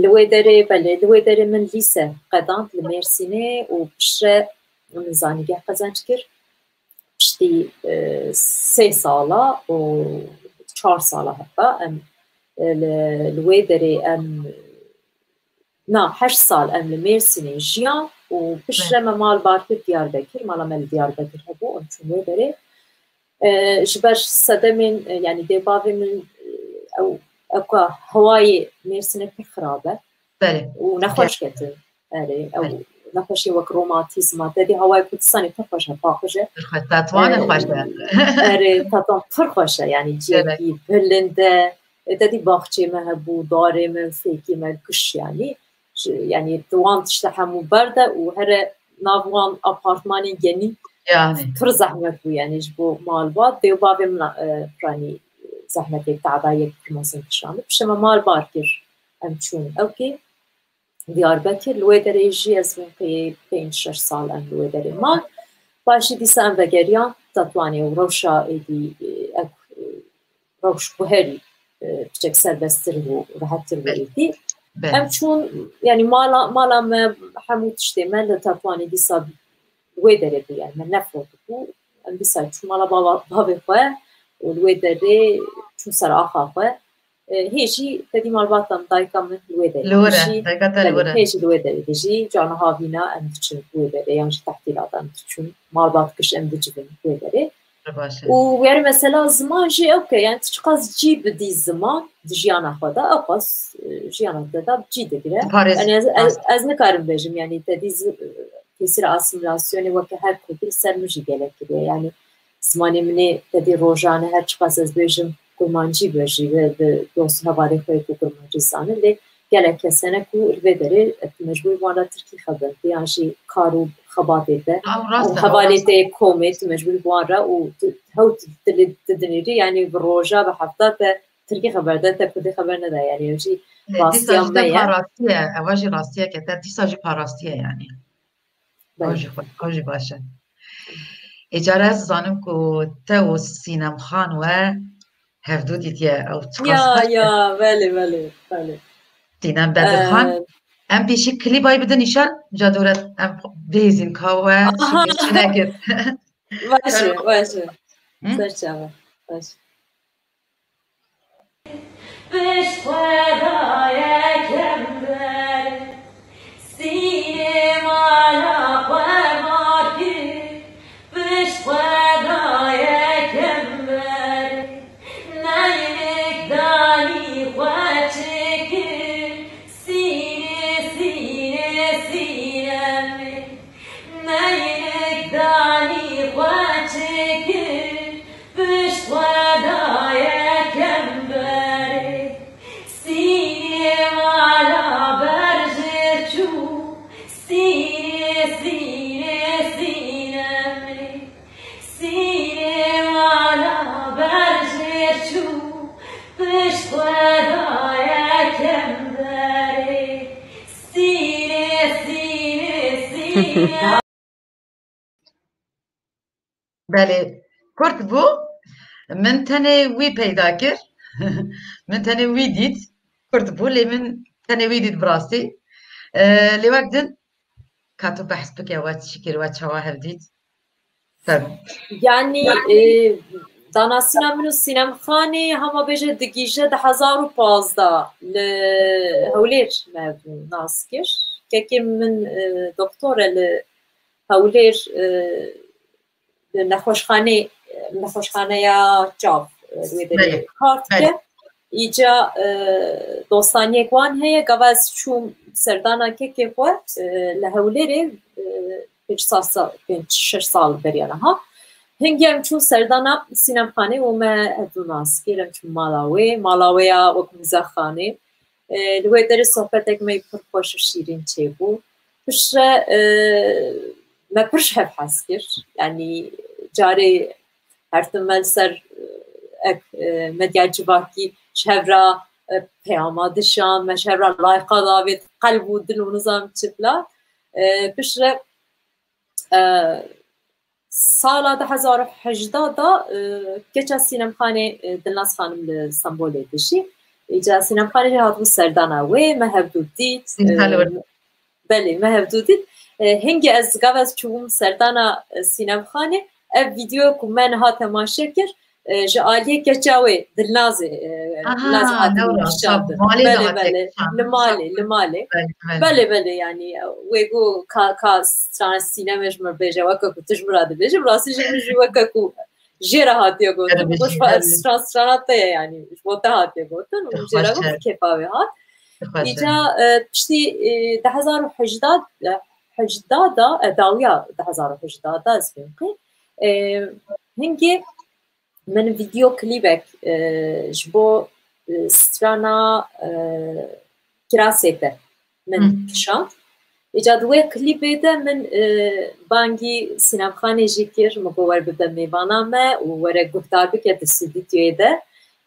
Li wê derê, belê, li wê derê min lîse qedand li Mêrsînê û piştre min zanîgeh qezenc kir. Piştî, e, sê sala û çar sala heta em, e, li, li wê derê em, na, heşt sal em li Mêrsînê jiyan û piştre me mal bar kir Diyarbekir, mala me li Diyarbekir hebû, em çûn wê derê. E, ji ber sedemên, e, yanî dê bavê min, e, ew, ewka hewayê Mêrsînê pir xirab e. Belê. Û nexweş ketin. Erê, ew nexweşê wek romatîzma, te dî hewayê Kurdistanê pir xweş e, paqij e. Pir xweş, Tetwan e, xweş e. Erê, Tetwan pir xweş e, yanî ciyekî bilind e. E, te dî baxçê me hebû, darê me, fêkê me giş, yanî. Ji, yanî di wan tişte hemû berde û here nav wan apartmanên genî pir zehmet bû, yanî ji bo malbat. Dê û bavê min, e, yanî zehmetê, te'ba yek pir mezin kişand. Piştre me mal bar kir, em çûn ewkê. Diyarbekir, li wê derê jî ez vin qeyê pênc şeş sal em li wê derê man. Paşî dîsa em vegeriyan Tetwanê û rewşa êdî, e, ev, e, rewş bû herî, e, piçek serbesttir bû, rehettir bû êdî. Em çûn, yanî mala, mala me, hemû tiştê me li Tetwanê dîsa wê derê bû, yanî me nefro dibû. Em dîsa çûn mala bava, bavê xwe û li wê derê çûn ser axa xwe. E, hê jî te dî malbata min, dayika min li wê derê Li wir e, dijî. Dayika te li wir e. Hê jî li wê derê dijî. Cana havîna em diçin wê derê, yan jî tehtîlata em diçin. Malbat giş em dicivin wê derê. Baş e. Û wer mesela ziman jî ewke, yani tu çiqas cî bidî ziman di jiyana xwe de, ewqas, e, jiyana te de cî digire. Diparêz- Yani ez, ez, ez nikarim bêjim, yani te dî zi-, tesîra asîmîlasyonê weke her kurdî li ser min jî gelek kiriye. Yani zimanê min ê te dî rojane her çiqas ez bêjim kurmancî be jî ve bi dost û hevalê xwe yê ku kurmancî zanin, lê gelek kes hene ku li vê derê tu mecbûr wan re tirkî xeber didî, yan jî kar û xebatê te, Ew rast e, hevalê ew rast e. Te yê komê tu mecbûr wan re û tu hew tu, tu lê tu dinêrî, yani bi roja, bi hefta te tirkî xeber de, te kurdî xeber neda, yani ev jî Dîsa rastiya jî me te ye. Parastiye, eva jî rastiyeke te, dîsa jî parastiye yani. Belê. Ew jî xwe-, ew jî baş e. Ê cara ez zanim ku te û Sînem Xan we hevdû dîtiye, ew çiqas Ya, xweş e. Ya, belê, belê, belê. Sînem Bedirxan, Ee, em pêşî klîbay bidin nîşan, ca dore em bihêzîn ka we Aha. Şikir çi nekir. Baş e, baş e. Hı? Ser çava. Baş. Pişt xwe daye kember, Sînê mala xwe bar kir. Pişt xwe daye kember, neynik danî xwe çêkir. Sînê, Sînê, Sînê min. Neynik danî xwe çêkir, pişt xwe daye kemberê. Sînê mala ber jê çû, Sînê, Sînê, Sînê min. Sînê mala ber jê çû, pişt xwe daye kemberê. Sînê, Sînê, Sînê. Belê, kurt bû. Min tenê wî peyda kir. Min tenê wî dît. Kurt bû, lê min tenê wî dît bi rastî. Ee, lê wek din, ka tu behs bike, we çi kir, we çawa hev dît? Fermo. Yani, e, danasîna min û Sînem Xanê hema bêje digihîje du hezar û pazdeh li Hewlêr me nas kir. Kekê min, e, doktor e li Hewlêr, e, li nexweşxanê, nexweşxaneya çav, e, wê derê Belê. Kar dike. Belê. Îca, e, dostaniyek wan heye. Gava ez çûm serdana kekê xwe, e, li Hewlêrê, e, pênc sal, pênc şeş sal beriya niha. Hingê em çûn serdana Sînemxanê û me hevdû nas kir, em çûn mala wê. Mala wê ya wek muzexanê. E, li wê derê sohbetek me pir xweş û şîrîn çêbû. Piştre, e, me pir ji hev hez kir. Yanî carê her tim me li ser, e, ek, e, medya civakî ji hev re, e, peyama dişan, me ji hev re layqa davêt, qelb û dil û nizam çi bila. E, piştre, e, sala du hezar û hejdeh de, e, keça Sînemxanê, e, Dilnaz Xanim li Stenbolê dijî. Îca Sînemxanê jî hatibû serdana wê, me hevdû dît. Belê, me hevdû dît. E, hingê ez gava ez çûbûm serdana, e, Sînemxanê, ev vîdeo ku me niha temaşe kir, e, ji aliyê keça wê Dilnazê, e, Dilnaz hatibû kişandin. Belê, belê, li malê, li malê. Belê, belê, yanî, e, wê got ka, ka strana Sînemê ji min bêje, weke ku tu ji min re dibêjî, bi rastî jî min jî weke ku jê re hatiye gotin. Xweş, ev strana te ye, yanî ji bo te hatiye gotin û min jê re got, kêfa wê hat. Îca, e, piştî, e, du hezar û hejdeh, e, hejdeh da, e, dawiya du hezar û hejdeh da ez fêm qê, e, hingê min vîdeo klîbek, e, ji bo, e, strana, e, Kirasê te min kişand. Îca di wê klîbê de min, e, bangî Sînemxanê jî kir, min got were bibe mêvana me û were guhdar bike di stûdyoyê de.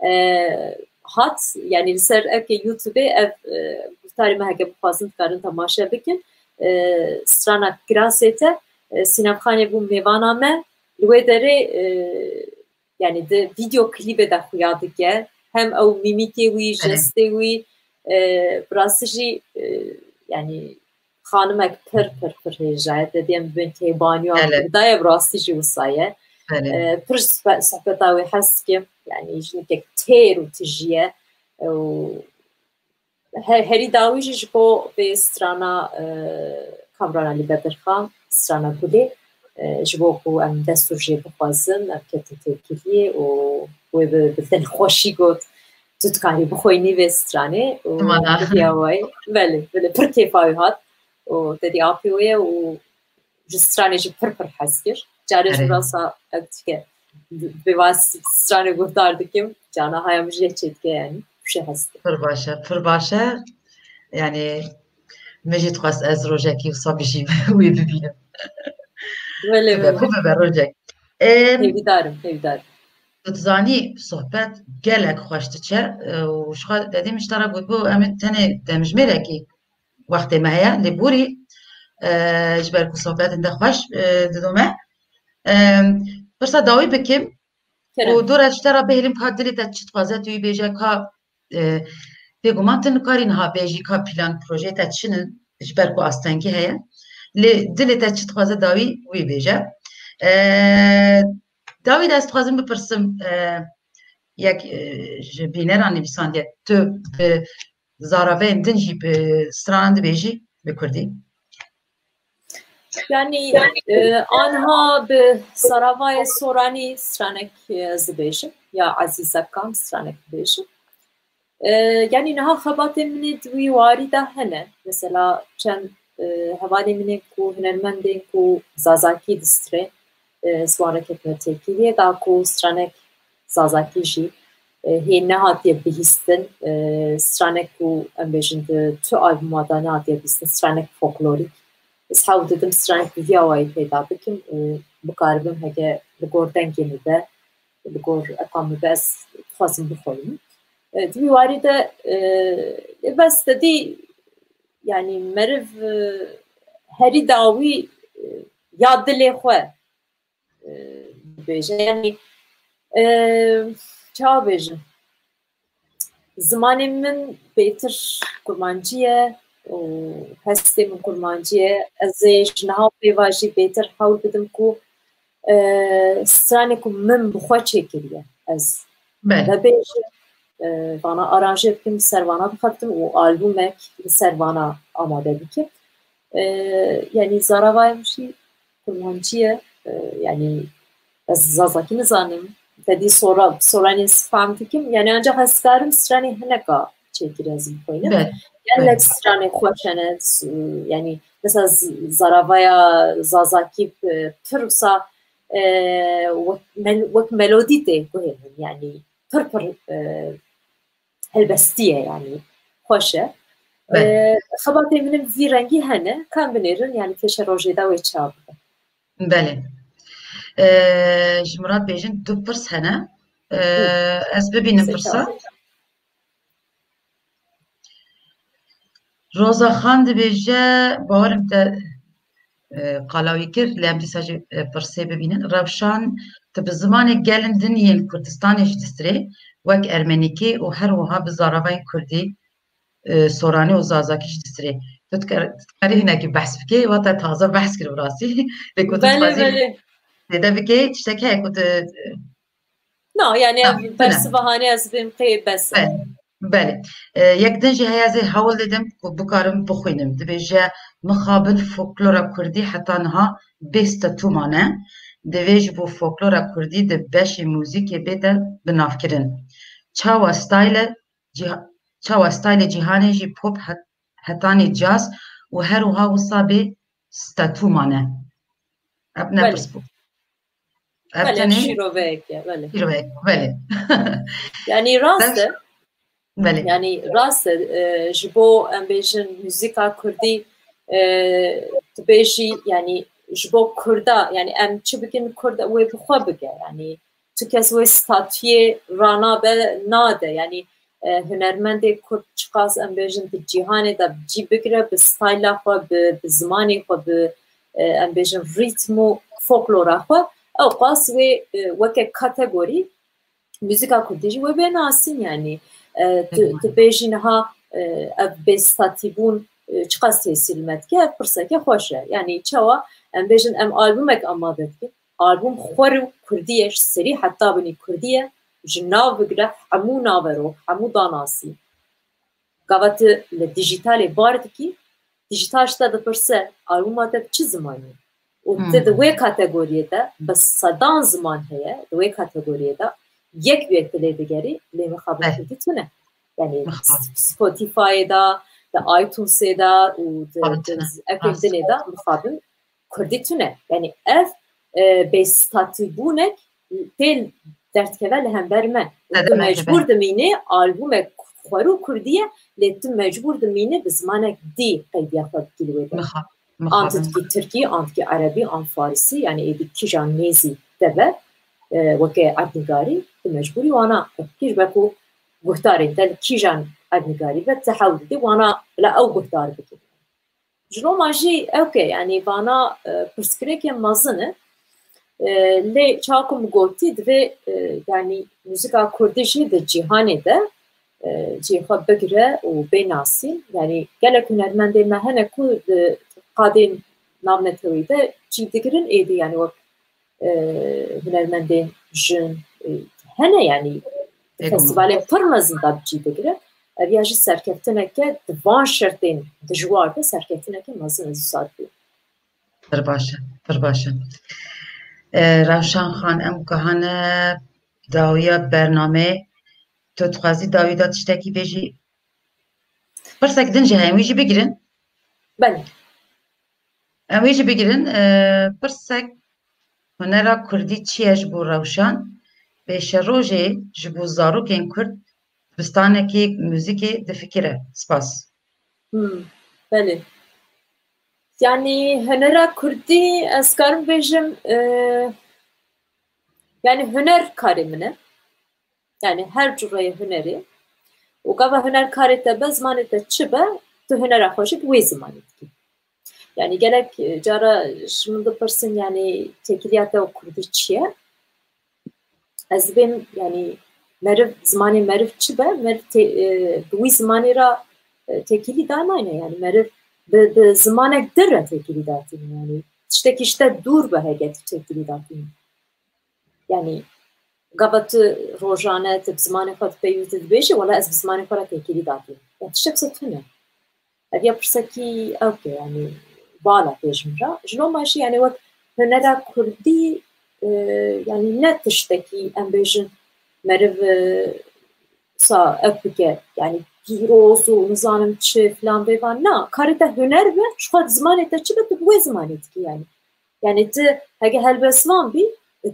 E, hat, yanî li ser eke YouTubeê ev, e, guhdarê me heke bixwazin dikarin temaşe bikin. E, strana Kirasê te, e, Sînemxanê bû mêvana me. Li wê derê, e, yanî di vîdeo klîbê de xuya dike. Hem ew mîmîkê wî, jestê wî, e, bi rastî jî, e, yanî xanimek pir, pir, pir hêja ye. Te dê em bibên kêbaniya Guhdarê, bi rastî jî wisa ye. E, pir sohbeta wê hez dikim. Yanî jinikek têr û tijî ye. Û He-, herî dawî jî ji bo vê strana, e, Kamran Elî Bedirxan, strana Gulê, e, ji bo ku em destûr jê bixwazin, em ketin têkiliyê û wê bi, bi dilxweşî got, tu dikarî bixwînî vê stranê û Himana. Diviya wayî, belê, belê, pir kêfa wî hat û te dî apê wê ye û ji stranê jî pir pir hez kir. Carê ji rasa ev dike. Bi, bi va stranê guhdar dikim. Cana haya min jê çêdike yanî. Pişê hez dikim. Pir baş e, pir baş e. Yanî min jî dixwest ez rojekî wisa bijîm wê bibînim. Wele bibe, bibe rojek. Hêvîdarim, hêvîdarim. Tu dizanî sohbet gelek xweş diçe, e, û ji xwe dedê min ji te re gotibû em ê tenê demjimêrekî wextê me heye, lê borî, e, ji ber ku sohbet hinde xweş, e, didome. E, pirsa dawî bikim û dora ji te re bihêlim ka dilê te çi dixwaze tu wî bêje, ka, e, bêguman tu nikarî niha bêjî ka plan projeyê te çi ne, ji ber ku astengî heye. Lê dilê te çi dixwaze dawî wî bêje. E, dawî de ez dixwazim bipirsim, e, yek, e, ji bîneran nivîsandiye, tu bi zaraveyên din jî bi stranan dibêjî bi kurdî? Yanî, e, anha bi zaravayê soranî stranek, e, ez dibêjim, ya Ezîze Kam stranek dibêjim. E, yanî niha xebatên min ê di wî warî de hene. Mesela çend, e, hevalên min ê ku hunermendên ku zazakî distirê, e, ez wan re ketime têkiliyê, da ku stranek zazakî jî, e, hê nehatiye bihîstin, e, stranek ku em bêjin di tu albuma de nehatiye bihîstin, stranek folklorîk. Ez hewl didim stranek bi vî awayî peyda bikim û bikaribim heke li gor dengê min be, li gor eqa min be ez dixwazim bixwînim. E, di vî warî de, e, ê bes te dî, yanî meriv, e, herî dawî, e, ya dilê xwe, e, dibêje. Yanî, e, çawa bêjim? Zimanê min bêtir kurmancî ye û hestê min kurmancî ye. Ez ê ji niha pê ve jî bêtir hewl bidim ku, e, stranê ku min bi xwe çêkiriye, ez vebêjim, e, vana aranje bikim, li ser vana bixebitim û albûmek li ser vana amade bikim. E, yanî zaravayê min jî kurmancî ye. E, yanî ez zazakî nizanim. Te dî sora, soranê ez fam dikim. Yanî ancak ez karim stranê hineka çêkirî ez bixwînim. Gelek stranê xweş hene. S-, yanî mesela z-, zaravaya zazakî, e, pir wisa, e, wek mel-, wek melodî tê guhê min. Yanî pir pir, e, helbestî ye, yanî xweş e. Belê. E, xebatê min in vî rengî hene, ka em binêrin, yanî pêşerojê de wê çawa bibe. Belê. E, ji min re dibêjin du pirs hene. E, ez bibînim pirsa. Roza Xan dibêje, bawerim te, e, qala wî kir, lê em dîsa jî, e, pirsê bibînin. Rewşan, tu bi zimanê gelên din yên Kurdistanê jî distirê. wek ermenîkî û her wiha bi zaravayên kurdî, e, soranî û zazakî jî distirê. Tu dikar-, tu dikarî hinekî behs bikî, wata taze behs kir bi rastî. Lê ku tu Belê, dixwazî belê. zêde bikî, tiştek heye ku tu, e, Na, yani tamam, ev tamam. bersiva hanê ez bêm qê bes e. Belê, belê. E, yek din jî heye ez ê hewl didim ku bikarim bixwînim. Dibêje, mixabin folklora kurdî heta niha bê statû mane. Divê ji bo folklora kurdî di beşê muzîkê bête binavkirin. Çawa style cîha-, çawa style cîhanê jî pop het-, hetanî caz û her wiha wisa bê statû mane. Ev ne Belê. pirs bû. Ev Belê, tenê şîroveyek e, belê. şîroveyek, belê. Yani rast e. Belê. Yani rast e, e, ji bo em bêjin muzîka kurdî, e, dibêjî, yani ji bo kurda, yani em çi bikin kurda wê bi xwe bike. Yani tu kes wê statuyê ranabe nade. Yani, e, hunermendê kurd çiqas em bêjin di cîhanê de bi cî bigire, bi stayla xwe, bi, bi zimanê xwe, bi, e, em bêjin rîtm û folklora xwe, ew qas wê, e, weke kategorî muzîka kurdî jî wê bê nasîn, yani, e, tu, Hı hı. tu bêjî niha, e, ev bêstatîbûn, e, çiqas tesîr li me dike, ev pirseke xweş e. Yani çawa em bêjin em albumek amade dikin, albûm xwer û kurdî ye, ji serî heta binî kurdî ye, ji nav bigire hemû naverok, hemû danasî. Gava tu li dijîtalê bar dikî, dijîtal ji te dipirse, albûma te bi çi zimanî ye? Û tu di Hmm. wê kategoriyê de, bi sedan ziman heye, di wê kategoriyê de, yek bi yek tu lê digerî, lê mixabin Eh. kurdî tune. Yani Mixabin. Spotifyê de, di iTunesê de û di, Mixabin di tune. epek Rast. dinê de mixabin kurdî tune. Yani ev, e, bêstatîbûnek tê derdikeve li hember me. Û tu Sedemeke mecbûr be. dimînî albûmek xwerû kurdî ye, lê tu mecbûr dimînî bi zimanek dî qeydiya xwe bikî li wê de. Mixa-, An tu mixabin. dikî tirkî, an dikî erebî, an farisî, yani êdî kîjan nêzî te be, e, weke erdnîgarî, tu mecbûrî wana bikî, ji ber ku guhdarên te li kîjan erdnîgarî be, tu hewl didî wana bila ew guhdar bikî. Ji loma jî ewke, yani vana, e, pirsgirêkê mezin e. E, lê çawa ku min gotî, divê, e, yani muzîka kurdî jî di cîhanê de, e, cihê xwe bigire û bê nasîn. Yani gelek hunermendên me hene ku di qadên navneteweyî de cî digirin, êdî yani wek, e, hunermendên jin, e, hene yani Ê, festîvalên pir mezin de bi cî digire. Ev ya jî serkeftineke di van şertên dijwar de serkeftineke mezin e, ez wisa dibêm. Pir baş e, pir baş e. E, Rewşan Xan, em gihane dawiya bernameyê. Tu dixwazî dawî de tiştekî bêjî? Pirsek din jî heye, em wî jî bigirin. Belê. Em wî jî bigirin. E, pirsek, hunera kurdî çi ye ji bo Rewşan? Pêşerojê ji bo zarokên kurd dibistanekê muzîkê difikire. Spas. Hmm, belê. Yani hunera kurdî, ez karim bêjim, e, yani huner karê min e. Yani her cureyê hunerê. Û gava huner karê te be, zimanê te çi be, tu hunera xwe jî bi wê zimanê dikî. Yani gelek, e, cara ji min dipirsin, yani têkiliya te û kurdî çi ye? Ez dibêm, yani meriv, zimanê meriv çi be, meriv tê-, e, bi wî zimanê re, e, têkilî danayne. Yani meriv bi, bi zimanek din re têkilî datîne. Yani tiştekî ji te dûr be heke tu têkilî datîne. Yani gava tu rojane tu bi zimanê xwe dipeyivî, tu dibêjî, wela ez bi zimanê xwe re têkilî datîne. Ya tiştek wisa tune. Ev ya pirsekî ewk e, yani vala tê ji min re. Ji loma jî yani wek hunera kurdî, e, yani ne tiştekî em bêjin meriv, e, sa ewk bike, yani pîroz û nizanim çi filan vê van. Na, karê te huner be, ji xwe zimanê te çi be, tu bi wê zimanê dikî yani. Yani tu heke helbestvan bî,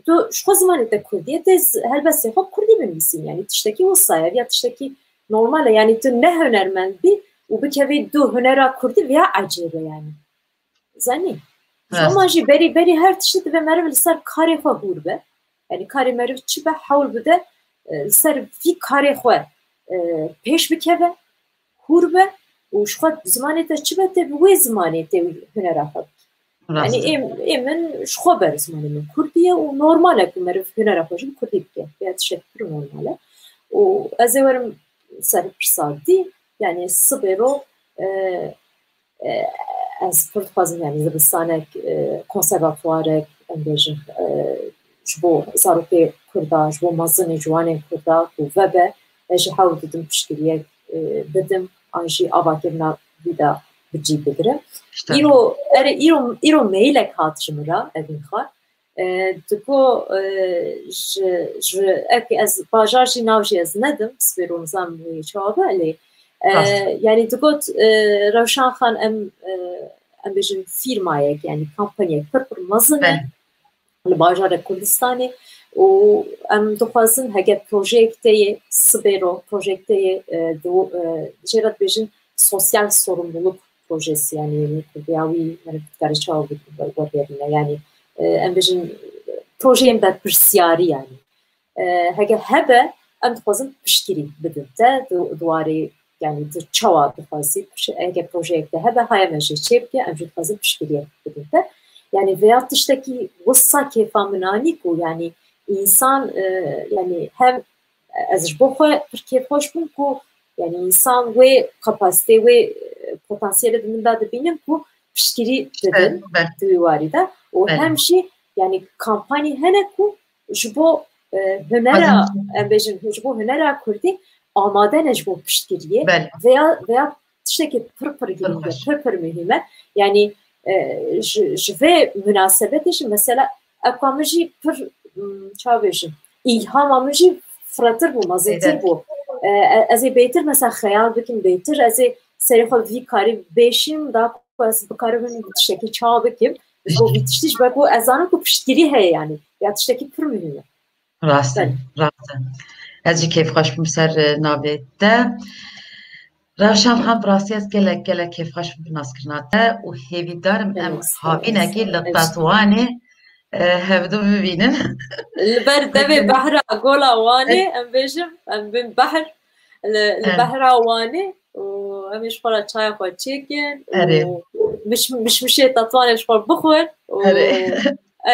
tu ji xwe zimanê te kurdî ye, tê z-, helbestê xwe bi kurdî binivîsîn. Yani tiştekî wisa ye, ya tiştekî normal e. Yani tu ne hunermend bî û bikevî du hunera kurdî, vêya ecêb e yani. Zanî? Ji Rast. Hema jî berî, berî her tiştî divê meriv li ser karê xwe hûr be. Yani karê meriv çi be, hewl bide, e, li ser vî karê xwe, e, pêş bikeve, hûr be û ji xwe zimanê te çi be, tê bi wê zimanê tê wî hunera xwe bikî. Rast Yani e. ê, ê min ji xwe ber zimanê min kurdî ye û normal e ku meriv hunera xwe jî bi kurdî bike. Ya tiştek pir normal e. û ez ê werim ser pirsa dî, yanî sibê ro, e, e, ez pir dixwazim, yanî zivistanek, e, konservatuwarek, em bêjin, e, ji bo zarokê Kurda, ji bo mezinê ciwanên Kurda ku vebe, ez jî hewl didim piştgiriyek, e, bidim, an jî avakirina vî de bi cî bigirim. Îro, erê, îro, îro mailek hat ji min re, Evîn Xan. E, digo, e, ji, ji, ek ez bajar jî nav jî ez nedim, sibê ro nizam wê çawa be, lê, e, yanî digot, e, Rewşan Xan em, e, em bêjin fîrmayek, yanî kampanyek pir pir mezin e. Belê. Li bajarê Kurdistanê û em dixwazin hege projeyek te yê sibê ro, projeyek te yê, e, di, e, jê re dibêjin sosyal sorumluluk projesi, yanî wî kurdiya wî, yanî dikare çawa bi-, bi-, wergerîne, yanî, e, em bêjin, e, projeyên berpirsiyarî, yanî. E, hege hebe, em dixwazin piştgirî bidin te, di, di warê, yanî tu çawa dixwazî, piş-, hege projeyek te hebe, haye me jê çê bike, em jî dixwazin piştgiriyek bidin te. Yanî vêya tiştekî wisa kêfa min anî ku, yanî însan, e, yanî hem ez ji bo xwe pir kêfxweş bûm ku, yanî însan wê kapasitê, wê, e, potansiyelê di min de dibînim ku piştgirî didin di wî warî de û hem jî, yanî, kampanyê hene ku ji bo, e, hunera, em bêjin, ji bo hunera kurdî amade ne ji bo piştgiriyê. Belê. Vêya, vêya tiştekî pir pir girîng e, pir pir muhîm e. Yanî, e, ji, ji vê munasebetê jî mesela ewka min jî pir, m, çawa bêjim, îlhama min jî firehtir bû, mezintir bû. E, e, ez ê bêtir mesela xeyal bikim, bêtir ez ê serê xwe vî karî bêşînim, da ku ez bikaribim tiştekî çawa bikim. Ji bo vî tiştî, ji ber ku ez zanim ku piştgirî heye, yanî ya tiştekî pir muhîm e. Rast e, rast e. Ez jî kêfxweş bûm ser, e, navê te. Rewşan Xan, bi rastî ez gelek, gelek kêfxweş bûm bi naskirina te û hêvîdar im em havînekî li Tetwanê, e, hevdu bibînin. Li ber devê behra Gola Wanê, em bêjim, em bên behr, li, li behra Wanê û em ê ji xwe re çaya xwe çêkin û miş-, mişmişê Tetwanê ji xwe bixwin û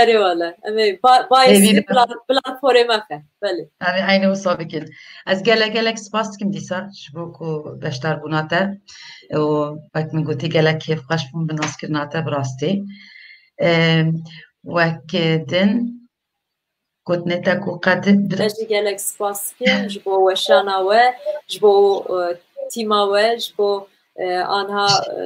erê wele. Em ê ba-, bayê sibê bila, bila porê me xe. Belê. Em ê eynî wisa bikin. Ez gelek gelek spas dikim dîsa ji bo ku beşdarbûna te û wek min gotî gelek kêfxweş bûm bi naskirina te bi rastî. Em, wek din gotinê te ku qet bi- Ez jî gelek spas dikim ji bo weşana we, ji bo, e, tîma we, ji bo, e, anha, e,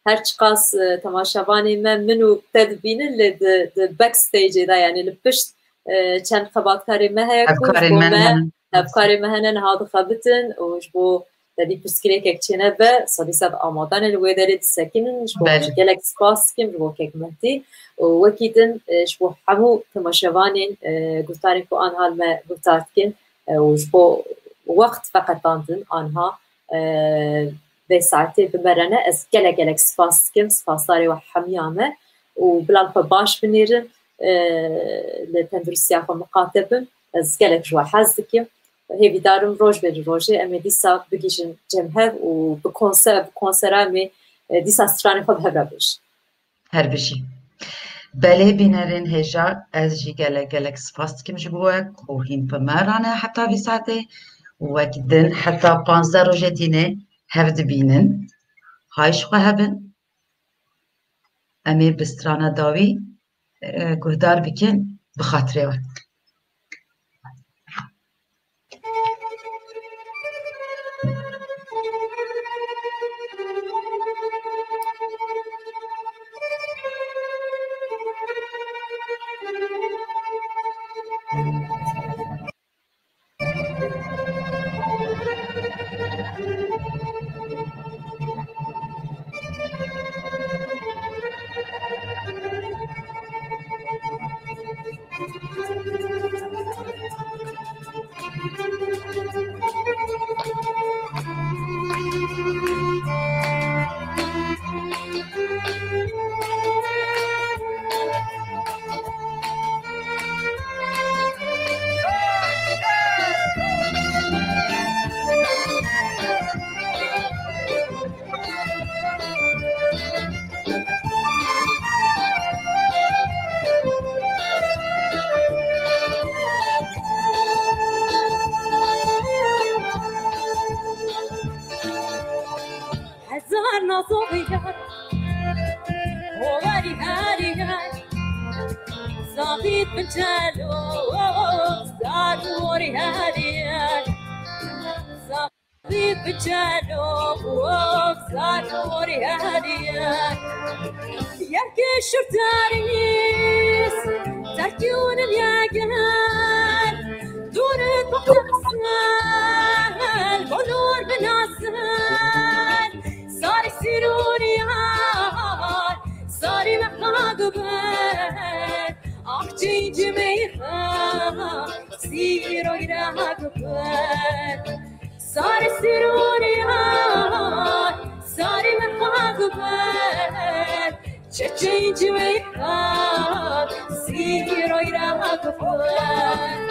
her çiqas, e, temaşevanê me min û te dibînin, lê di, di backstage-ê de, yanî li pişt, e, çend xebatkarê me heye ku ji bo me, hevkarê me hene niha dixebitin û ji bo tevî pirsgirêkek çênebe, sedî sed amade ne li wê derê disekinin. Ji bo gelek spas dikim ji bo kek Mehdî û wekî din, e, ji bo hemû temaşevanên, e, guhdarên ku anha li me guhdar dikin, e, û ji bo wext veqetandin anha, e, vê saetê bi me re ne. Ez gelek gelek spas dikim, spasdarê we hemiya me û bila li xwe baş binêrin, e, li tenduristiya xwe miqate bin. Ez gelek ji we hez dikim. Hêvîdar im roj be li rojê em ê dîsa bigihîjin cem hev û bi konser, bi konsera em ê, e, dîsa stranê xwe bi hev re bêjin. Her bijî. Belê bînerên hêja, ez jî gelek gelek spas dikim ji bo we ku hîn bi me re ne heta vî saetê û wek din heta panzdeh rojê dînê hev dibînin. Hay ji xwe hebin. Em ê bi strana dawî, e, guhdar bikin, bi xatirê we. Bin çelo, zar û warî heriye. Sabî bin çelo, zar û warî heriye. Yekê şirterîs, terkî û nimyegel, dûr û kuxtesel, bolor binasel, sarî sîrûniyar, sarî mexagubel. Axçî cimeyxa, sîro gira guber. Sarî sîrûniyar, sarî mexa guber. Çeçî cimeyxa, sîro gira guber.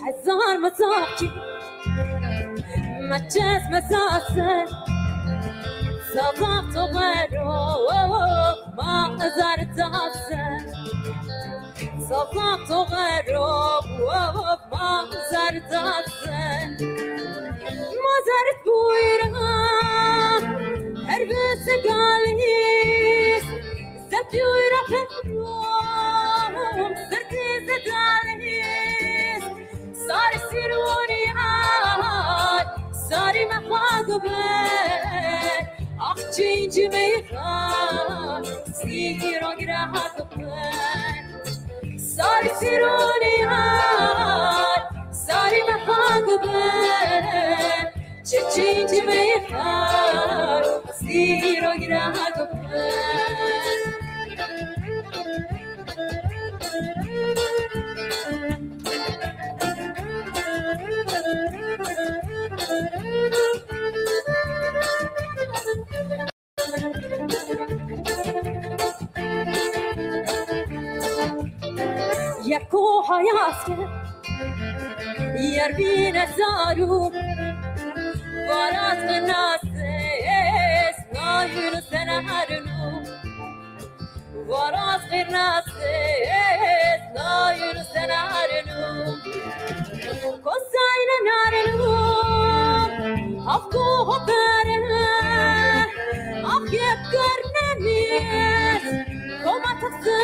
Hezar mezakî, meçez mezase, zazak to xero, ma ezar tase. Zazak to xero, ma zerdase. Ma zerd bûyra, her bi segalîs, zerd bûyra pevrom, zerdî zedalîs. Sarî sîrûniyar, sarî mexa guber, axçî cimeyxa, sîro gira guber. Sarî sîrûniyar, sarî mexa guber, çiçî cimeyxa, sîro gira guber. Yeko hayas ke, yer bîne zarû, varat qirnasês, nayûn senaharnû. Varaz qirnasês, nayûn senaharnû. Kosayne narnû, hafko hobere, af yek karnenîs, koma tafsa.